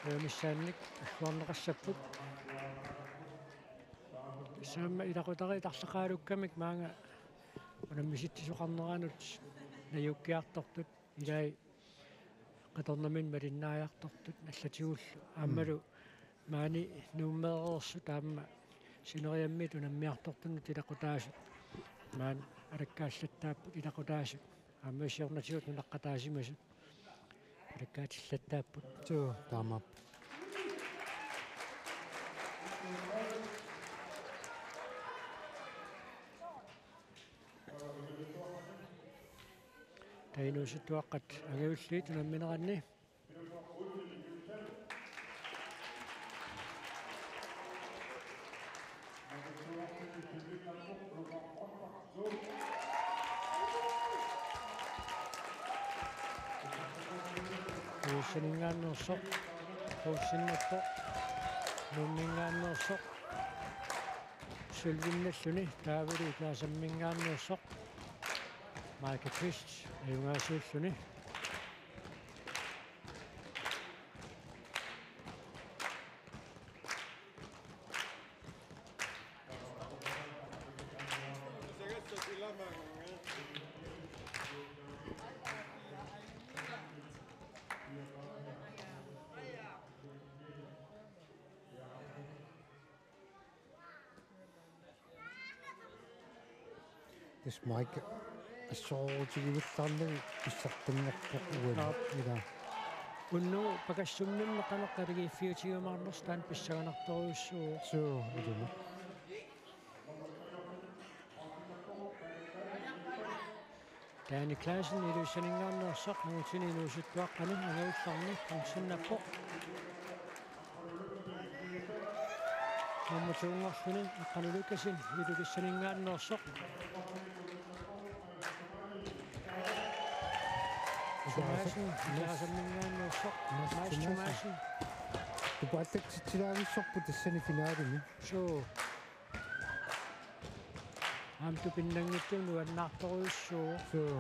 Ujaminnatsitsineq agguarneqassapput. Tassami ilaqutariit arlaqarlukkamik maanga unammisitsisoqarneranut najuukkiartortut, ilai qitornamik malinnaajartortut allatigullu. Aammalu maani Nuummeereersut aamma sineriammiit unammiartortunut ilaqutaasut. Maani alakkaallattaapput ilaqutaasut. Aamma siornatigut nunaqqataasimasut alakkaatillattaapput. Suu, taamaappoq. Taava inuusuttuaqqat angajulliit unammineranni. Iluatsininngaanneersoq, Poulseninngaanneersoq, Nuumminngaanneersoq, sølvinnalluni, taavalu Ikerasamminngaanneersoq, Michael Kvist, ajugaasuulluni. Tassa Mike assorsuutigivallaarnagu pissartanngorpoq uani. Aap. Ila. Unnugu pakassummimmi qanoq qaligiiffiutigiumaarnersoq taanna pissanganartorujussuuvoq. Suu, ilumut. Danny Clausen Ilulissaninngaanneersoq, angutini inuusuttuaqqani angajullerni qamsinnappoq. Nummer to-nngorluni Aqqalu Lukassen Ilulissaninngaanneersoq. Thomassen, Ikerasamminngaanneersoq, Mads Thomassen. Tupaallatsitsilaavissorput tassani finalimi. Suu. Aamma tupinnanngitsumik nuannaartorujussuuvoq. Suu.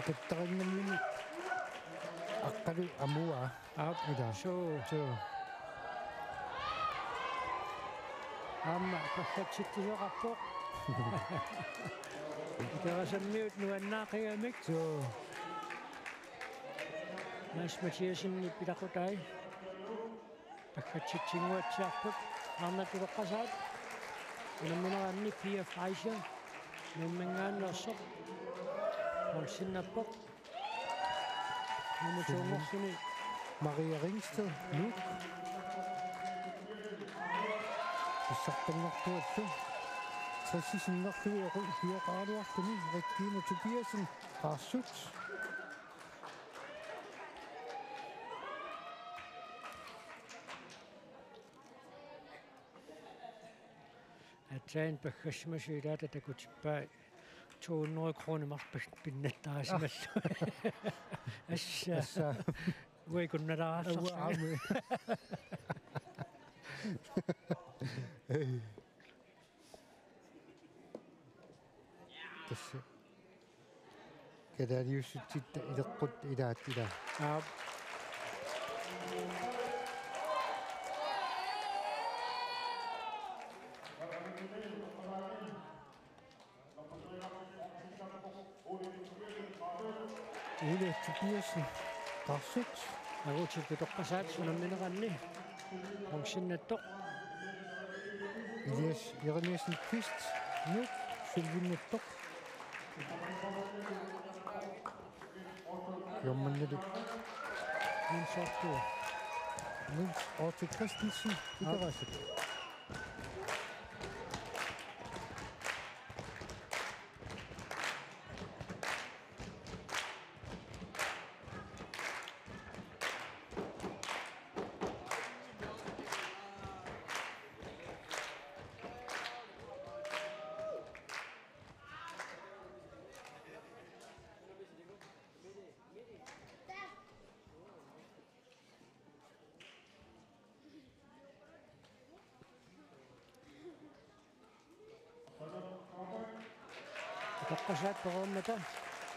Tattarinngammini aqqalu amua. Aap. Ila. Suu. Suu. Aamma paggatsitsisoqarpoq. Ikerasammiut nuannaaqigamik. Suu. Mads Mathiassenip ilaqutai. Paggatsitsinnguatsiarput. Arnat utoqqasaat. Unammineranni Pia Fleischer. Nuumminngaanneersoq. Poulsenappoq. Nummer to-nngorluni. Maria Ringsted, Nuuk. Pissartanngortuallu. Tressit sinnerlugit oqu-, pioqaraluarluni Regina Tobiassen, Qarsut. Aatsaat paggassimasut ilaata takutippaa to hundrede kroner marluk pinnattaarisimallugu. Assa. Assa. Uagut nalaarartarlugit. Uanga aamma. Tassa. Kalaaliussutsitta ileqqut ilaat ilaa. Aap. Ole Tobiassen, Qarsut. Agutit utoqqasaat unammineranni. Poulsenattoq. Elias Jeremiassen Kvist, Nuuk, sølvinnattoq. Jormannalu. Niels Otto. Niels Otto Christensen, Ikerasit. Utoqqasaat perormata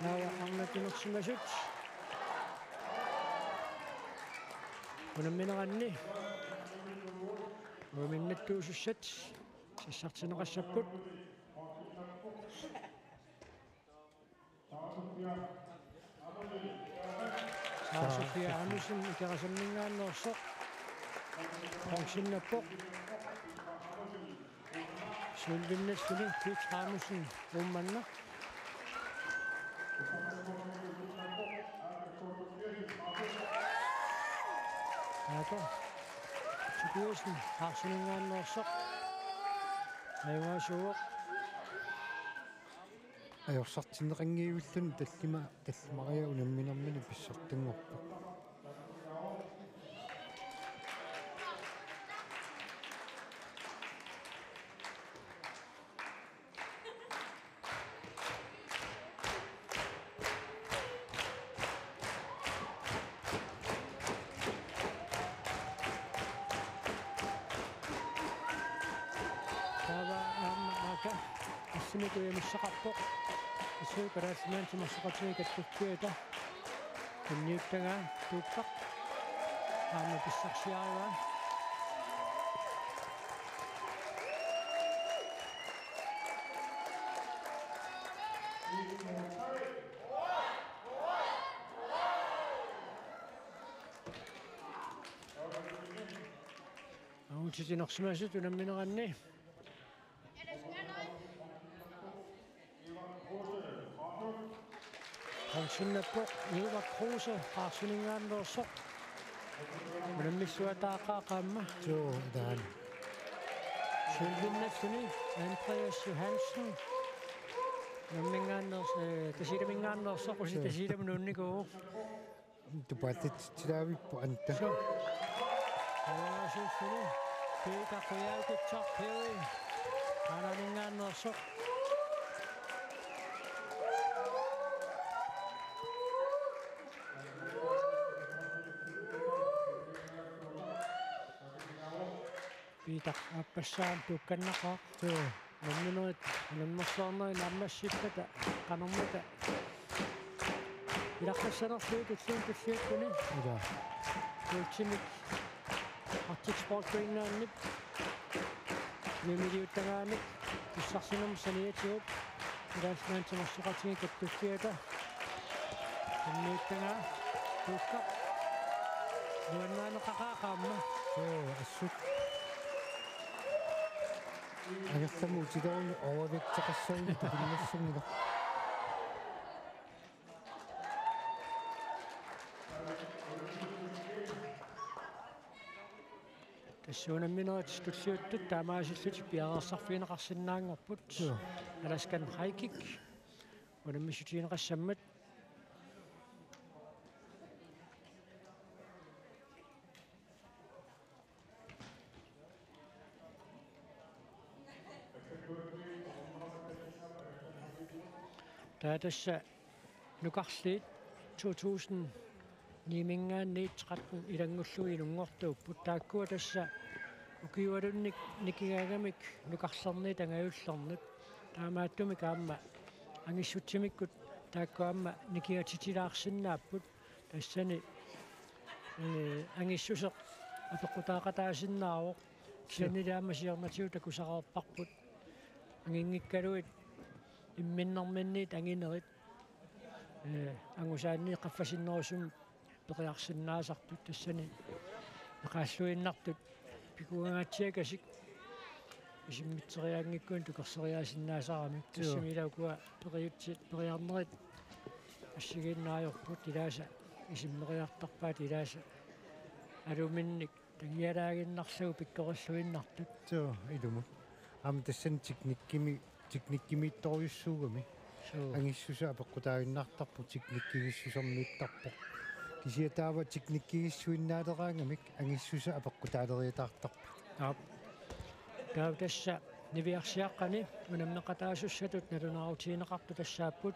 naava arnat unersimasut. Unammineranni uaminnattuusussat sassartinneqassapput. Sara Sofia Amundsen Ikerasamminngaanneersoq. Poulsenappoq. Sølvinnattoq Pete Amundsen Uummannaq. Taava Tobiassen Qarsuninngaanneersoq. Ajugaasuuvoq. Ajorsartinneqanngivilluni tallima-, tallimaria unamminermini pissartanngorpoq. Taava aamma aaka assimi kujamissaqarpoq. Assut kalaallit nunaanni timersoqatigiit kattuffiata. Tunniuttagaa Tuuppaq. Aamma pissarsiarivaa. Aamma titinersimasut unammineranni. Poulsenappoq Edvard Kruse Qarsuninngaanneersoq. Unammissuataaqaaq aamma. Suu, taanna. Sølvinnattuni Andreas Johansen. Unamminngaanneers-, eh, Tasiilaminngaanneersoq, Qusip Tasiilami nuunnikuuvoq. Tupaallatsitsilaavippoq anta. Suu. Ajugaasuussuni Peter Kujaukitsoq Perry. Qaanaaninngaanneersoq. Peter aappassaa tuukkannaqaaq. Suu. Namminerit unammersuarnerit naammassippata qanermita. Ilaqqassanerlugu tulluun tulliuttuni. Ila. Ultimik Arctic Sport Greenlandip unammiuttagaanni tussarsinermut saniatigut. Ilaassunaantimersoqatigiit kattuffiata. Unammiuttagaa. Tuukka. Nuannaaneqaqaaq aamma. Joo, assut. Angerlamut utileruni overvægteqassagunik tupinnassanngilaq. Tassa unamminerit tulliuttut taamaasillutik piareersarfigineqarsinnaanngorput. Joo. Alaskan High Kick unammissutigineqassammat. Taava tassa nukarliit to tusind ni-minngaanniit tretten ilanngullugu inunngortuupput. Taakkua tassa ukiualunnik nikingaangamik nukarlerniit angajullernut. Taamaattumik aamma angissutsimikkut taakku aamma nikingatitilaarsinnaapput. Tassani, ee, angissuseq apeqqutaaqataasinnaavoq. Kisiannili aamma siornatigut takusaqarparput anginngikkaluit imminnerminniit anginerit, ee, angusaanniit qaffasinnerusumik periarsinnaasartut, tassani eqaalluinnartut pikugangaatsiakasik isimmitseriaanngikkunik tukerseriaasinnaasarami. Joo. Tassami ila ukua periutsit, periarnerit assigiinnaajorput, ilaasa isimmeriartarpaat, ilaasa aluminnik tagialaaginnarlugu pikkorilluinnartut. Joo, ilumut. Aamma tassani teknikkimi, teknikkimiittorujussuugami. Joo. Angissuseq apeqqutaaginnartarpoq teknikkigissusermiittarpoq. Kisianni taava teknikkigissuinnaaleraangamik angissuseq apeqqutaaleriataartarpoq. Aap. Taava tassa niviarsiaqqani unammeqataasussatut nalunaarutigineqartut tassaapput: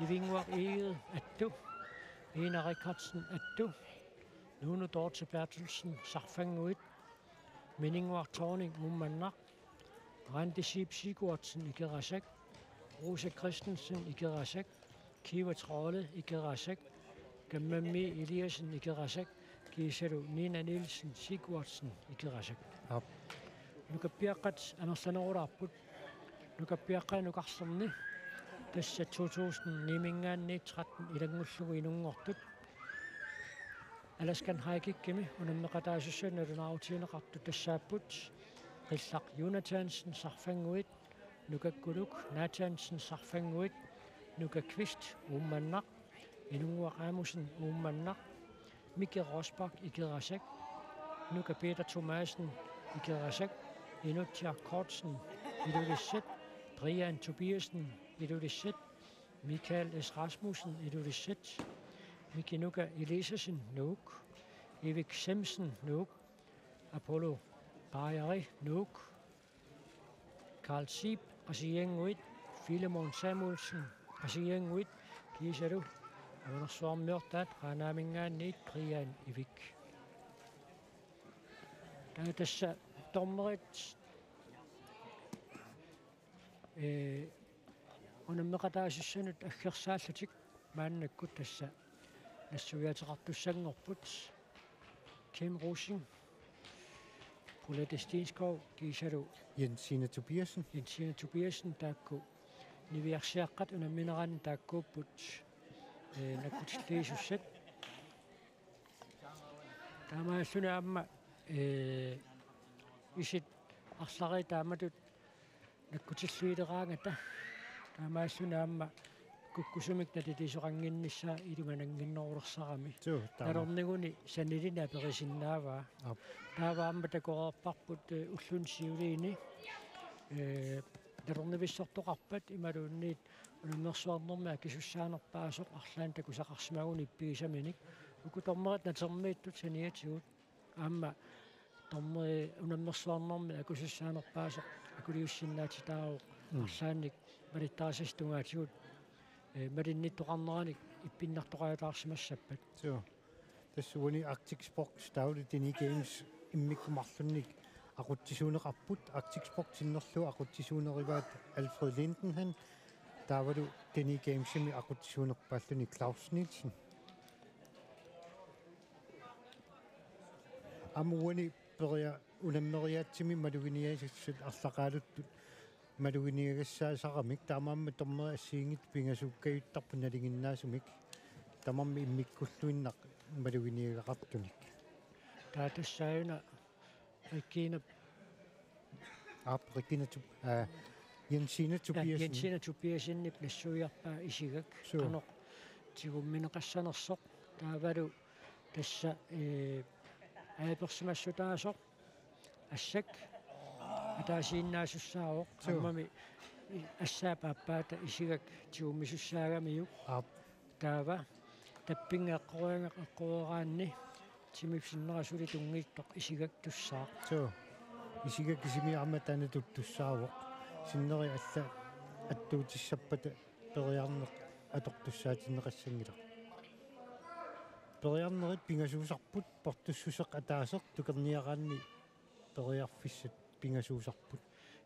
Ivinnguaq Egede, Attu, Ina Rikardsen, Attu, Nuunu Dorthe Berthelsen, Sarfannguit, Mininnguaq Thorning, Uummannaq, Randi Schiep Sigurdsen, Ikerasak, Rosa Christensen, Ikerasak, Kiva Trolle, Ikerasak, Kammammi Eliassen, Ikerasak, kiisalu Nina Nielsen Sigurdsen, Ikerasak. Aap. Nukappiaqqat amerlanerulaarput. Nukappiaqqat nukarlerni tassa to tusind ni-minngaanniit tretten ilanngullugu inunngortut. Alaskan High Kickimi unammeqataasussatut nalunaarutigineqartut tassaapput: Qillaq Jonathansen, Sarfannguit, Nukakkuluk Nathansen, Sarfannguit, Nuka Kvist, Uummannaq, Inunnguaq Amussen, Uummannaq, Miki Rosbach, Ikerasak, Nuka Peter Thomassen, Ikerasak, Inutja Kortsen, Ilulissat, Brian Tobiassen, Ilulissat, Michael S. Rasmussen, Ilulissat, Miki Nuka Eliassen, Nuuk, Erik Semsen, Nuuk, Apollo Bajari, Nuuk, Karl Schiep, Qasigiannguit, Filemon Samuelsen, Qasigiannguit, kiisalu avanersuarmiortaat Qaanaaminngaanniit Brian Ivik. Taava tassa dommerit, ee, unammeqataasussanut aggersaallutik maannakkut tassa nassuiaateqartussanngorput: Kim Rosing, Paulette Steenskov kiisalu Jensine Tobiassen. Jensine Tobiassen, taakku niviarsiaqqat unammineranni taakkuupput, ee, nakkutilliisussat. Taamaalilluni aamma, ee, isit arlallit taamatut nakkutilliileraangata. Taamaalilluni aamma kukkusumik naliliisoqannginnissaa ilungersunanngitsoortarami. Suu, taama. Nalorniguni sanilini aperisinnaavaa. Aap. Taava aamma takoreerparput, ee, ulluni siuliini, ee, nalornivissortoqarpat imaluunniit unammersuarnermi akisussaanerpaasoq arlaannik takusaqarsimaguni ippigisaminik. Uku dommerit natermiittut saniatigut. Aamma dommeri unammersuarnermi akisussaanerpaasoq akuliussinnaatitaavoq. Mm. Arlaannik malittarisassat tungaatigut, ee, malinnittoqarneranik ippinnartoqajataarsimassappat. Suu. Tassa uani Arctic Sports Dagligdagene Games immikkut marlunnik aqutsisuuneqarput. Arctic Sport sinnerlugu aqutsisuunerivaat Alfred Lindenhan, Taavalu Deni Gamesimi aqutsisuunerpaalluni Claus Nielsen. Aamma uani peria-, unammeriaatsimi maluginiagassat arlaqaaluttut maluginiagassaasaramik, taamaammat dommeri assigiinngitsut pingasuukkajuttarput nalinginnaasumik tamarmik immikkulluinnaq maluginiagaqartunik. Taava tassaana Regina Aap, Regina Tob-, aa, Jensine Ja, Tobiassen. Jensine Tobiassenip nassuiarpaa Isigak Suu. Qanoq tigummineqassanersoq. Taavalu tassa, ee, apersimassutaasoq assak ataasiinnaasussaavoq. Suu. Aammami i-, assaap aappaata Isigak tigummisussaagamiuk. Aap. Taava tappinga eqqorianga-, eqqoriaraanni timip sinnera suli tunngiittoq Isigak tussaaq. Suu. Isigak kisimi aamma taanna tuttussaavoq. Sinneri alla attuutissappata periarneq atortussaatinneqassanngilaq. Periarnerit pingasuusarput portussuseq ataaseq tukerniaraanni periarfissat pingasuusarput.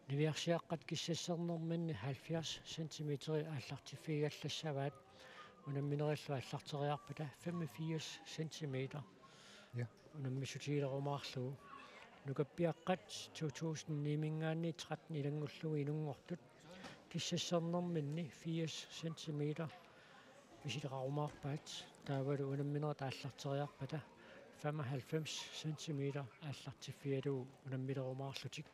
Niviarsiaqqat kissassernerminni halvfjerds centimeter aallartiffigigallassavaat, unamminerillu aallarteriarpata femogfirs centimeter. Ja. Unammissutigilerumaarlugu. Nukappiaqqat to tusind ni-minngaanniit tretten ilanngullugu inunngortut kissassernerminni firs centimeter misileqarumaarpaat, taavalu unamminerit aallarteriarpata femoghalvfems centimeter aallartiffigalugu unammilerumaarlutik.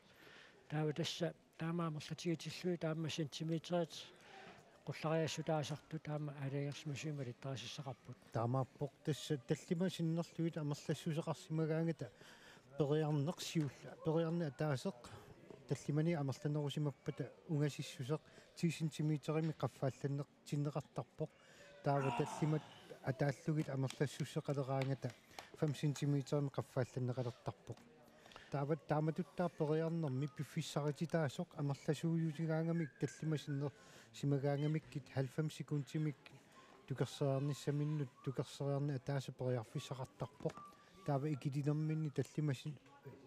Taava tassa taama amerlatigitillugit taama centimeterit qullariassutaasartut taama aalajangersimasui malittarisassaqarput. Taamaappoq, tassa tallimat sinnerlugit amerlassuseqarsimagaangata periarneq siulla-, periarneq ataaseq tallimanik amerlanerusimappata ungasissuseq ti centimeterimik qaffaallanneq- tinneqartarpoq. Taava tallimat ataallugit amerlassuseqaleraangata fem centimeterimik qaffaallanneqalertarpoq. Taava taamatuttaaq periarnermi piffissarititaasoq amerlasuujusigaangamik tallimat sinnersimagaangamikkit halvfems sekundimik tukerseriarnissaminnut tukerseriarneq ataaseq periarfissaqartarpoq. Taava ikilinerminni tallimat sin-,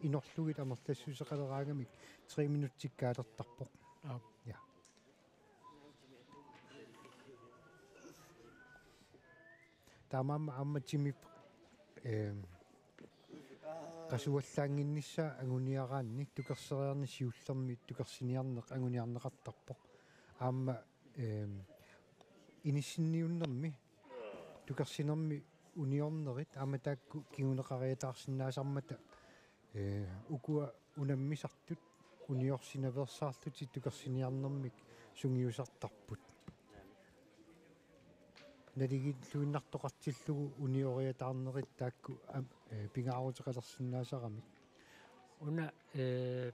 inorlugit amerlassuseqaleraangamik tre minuttikkaalertarpoq. Aap. Ja. Taamaammat aamma timip, ehm, qasuallaannginnissaa anguniaraanni tukerseriarneq siullermik tukersiniarneq anguniarneqartarpoq. Aamma, ehm, inissinniunnermi tukersinermi uniornerit aamma taakku kinguneqariataarsinnaasarmata, ee, ukua unammisartut uniorsinnaveersaarlutik tukersiniarnermik sungiusartarput. Naligiilluinnartoqartillugu unioriataarnerit taakku am-, ee, pingaaruteqalersinnaasaramik. Una, ee,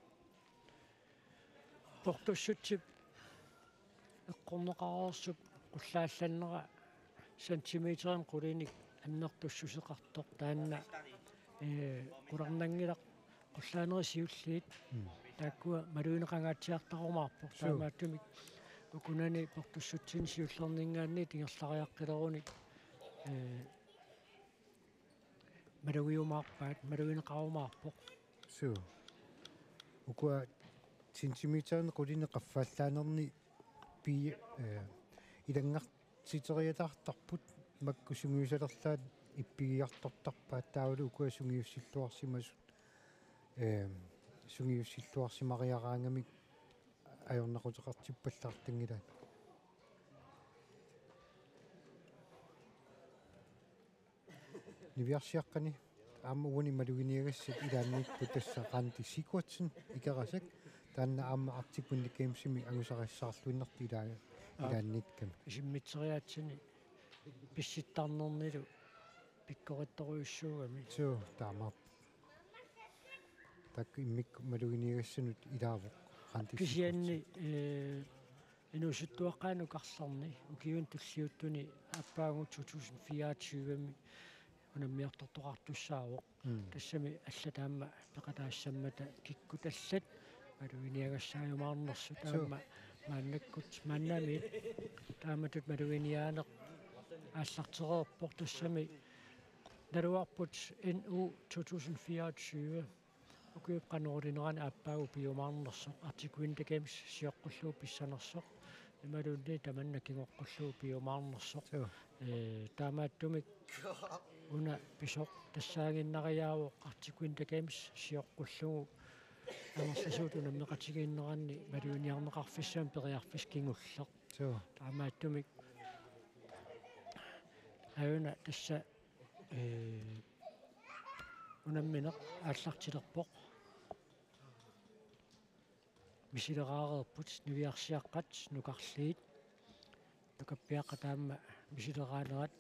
portussutsip eqqorneqareersup qullaallannera centimeterimik qulinik annertussuseqartoq taanna, ee, qularnanngilaq qullaanerit siulliit. Mm. Taakkua malugineqangaatsiartarumaarpoq. Suu. Taamaattumik ukunani portussutsinni siullerninngaanniit ingerlariaqqileruni, ee, malugiumaarpaat, malugineqarumaarpoq. Suu. Ukua centimeterinik qulinik qaffaallaanerni pi-, ee, ilanngartiteriataartarput makku sungiusalerlaat ippigiartortarpaat taavalu ukua sungiussilluarsimasut, ee, sungiussilluarsimariaraangamik ajornaquteqartippallaartanngilaat. Niviarsiaqqani aamma uani maluginiagassat ilaanniipput tassa Randi Sigurdsen Ikerasak, taanna aamma Arctic Winter Gamesimi angusarissaarluinnartoq ilaa-, Aa. Ilaanniikkami. Isimmitseriaatsini pissittarnernilu pikkorittorujussuugami. Suu, taamaappoq. Taakku immikkut maluginiagassanut ilaavoq Randi Sigurdsen. Kisianni, ee, inuusuttuaqqaani nukarlerni ukiuni tulliuttuni aappaagu to tusind fireogtyve-mi unammiartortoqartussaavoq. Mm. Tassami allat aamma peqataassammata kikkut allat maluginiagassaajumaarnersut. Suu. Aamma maannakkut maannamiit taamatut maluginiaaneq aallartereerpoq, tassami naluarput N U to tusind fireogtyve. Ukiup qanoq ilinerani aappaagu piumaarnersoq, Arctic Winter Games sioqqullugu pissanersoq, Imaluunniit tamanna kingoqqullugu piumaarnersoq. Suu. Ee, taamaattumik una pisoq tassaaginnariaavoq Arctic Winter Games sioqqullugu amerlasuut unammeqatigiinneranni maluginiarneqarfissamik periarfissaq kingulleq. Suu. Taamaattumik aajuna tassa, ee, unammineq aallartilerpoq. Misileraareerput niviarsiaqqat nukarliit. Nukappiaqqat aamma misileraanerat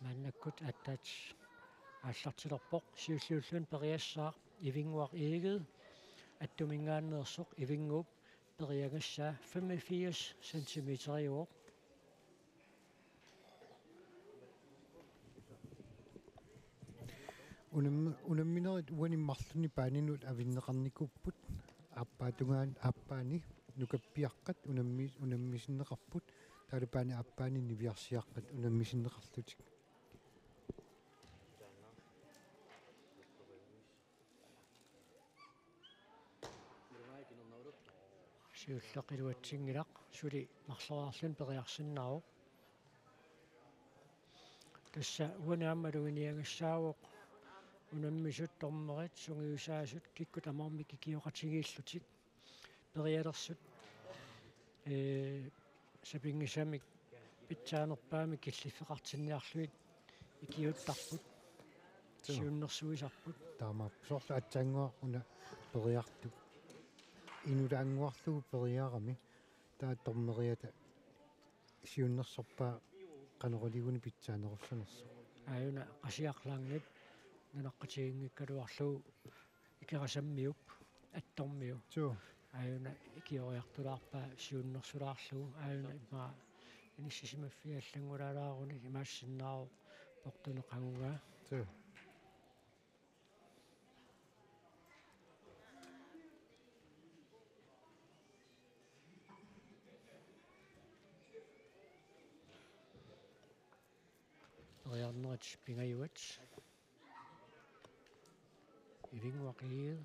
maannakkut aatsaat aallartilerpoq. Siulliulluni periassaaq Ivinnguaq Egede, Attuminngaanneersoq Ivinnguup periagassaa femogfirs centimeteriuvoq. Unam-, unamminerit uani marlunni paaninut avinneqarnikuupput, aappaatungaani aappaani nukappiaqqat unammi-, unammisinneqarput, taavalu paani aappaani niviarsiaqqat unammisinneqarlutik. Siulleq iluatsinngilaq, suli marloriarluni periarsinnaavoq. Tassa uani aamma maluginiagassaavoq unammisut dommerit sungiusaasut kikkut tamarmik ikioqatigiillutik. Perialersut, ee, sapinngisamik pitsaanerpaamik killiffeqartinniarlugit ikiuuttarput. Suu. Siunnersuisarput. Taamaappoq. Soorlu aatsaannguaq una periartup. Inulaannguarlugu periarami. Taava dommeriata siunnersorpaa qanoq iliorluni pitsaanerussanersoq. Aajuna Qasiaq Langep nunaqqatiginngikkaluarlugu Ikerasammiup attormiu. Suu. Aajuna ikioriartulaarpaa siunnersulaarlugu. Aajuna immaqa inissisimaffiga allanngulaalaaruni imaassinnaavoq portuneqangungaa. Suu. Periarnerit pingajuat. Ivinnguaq Egede,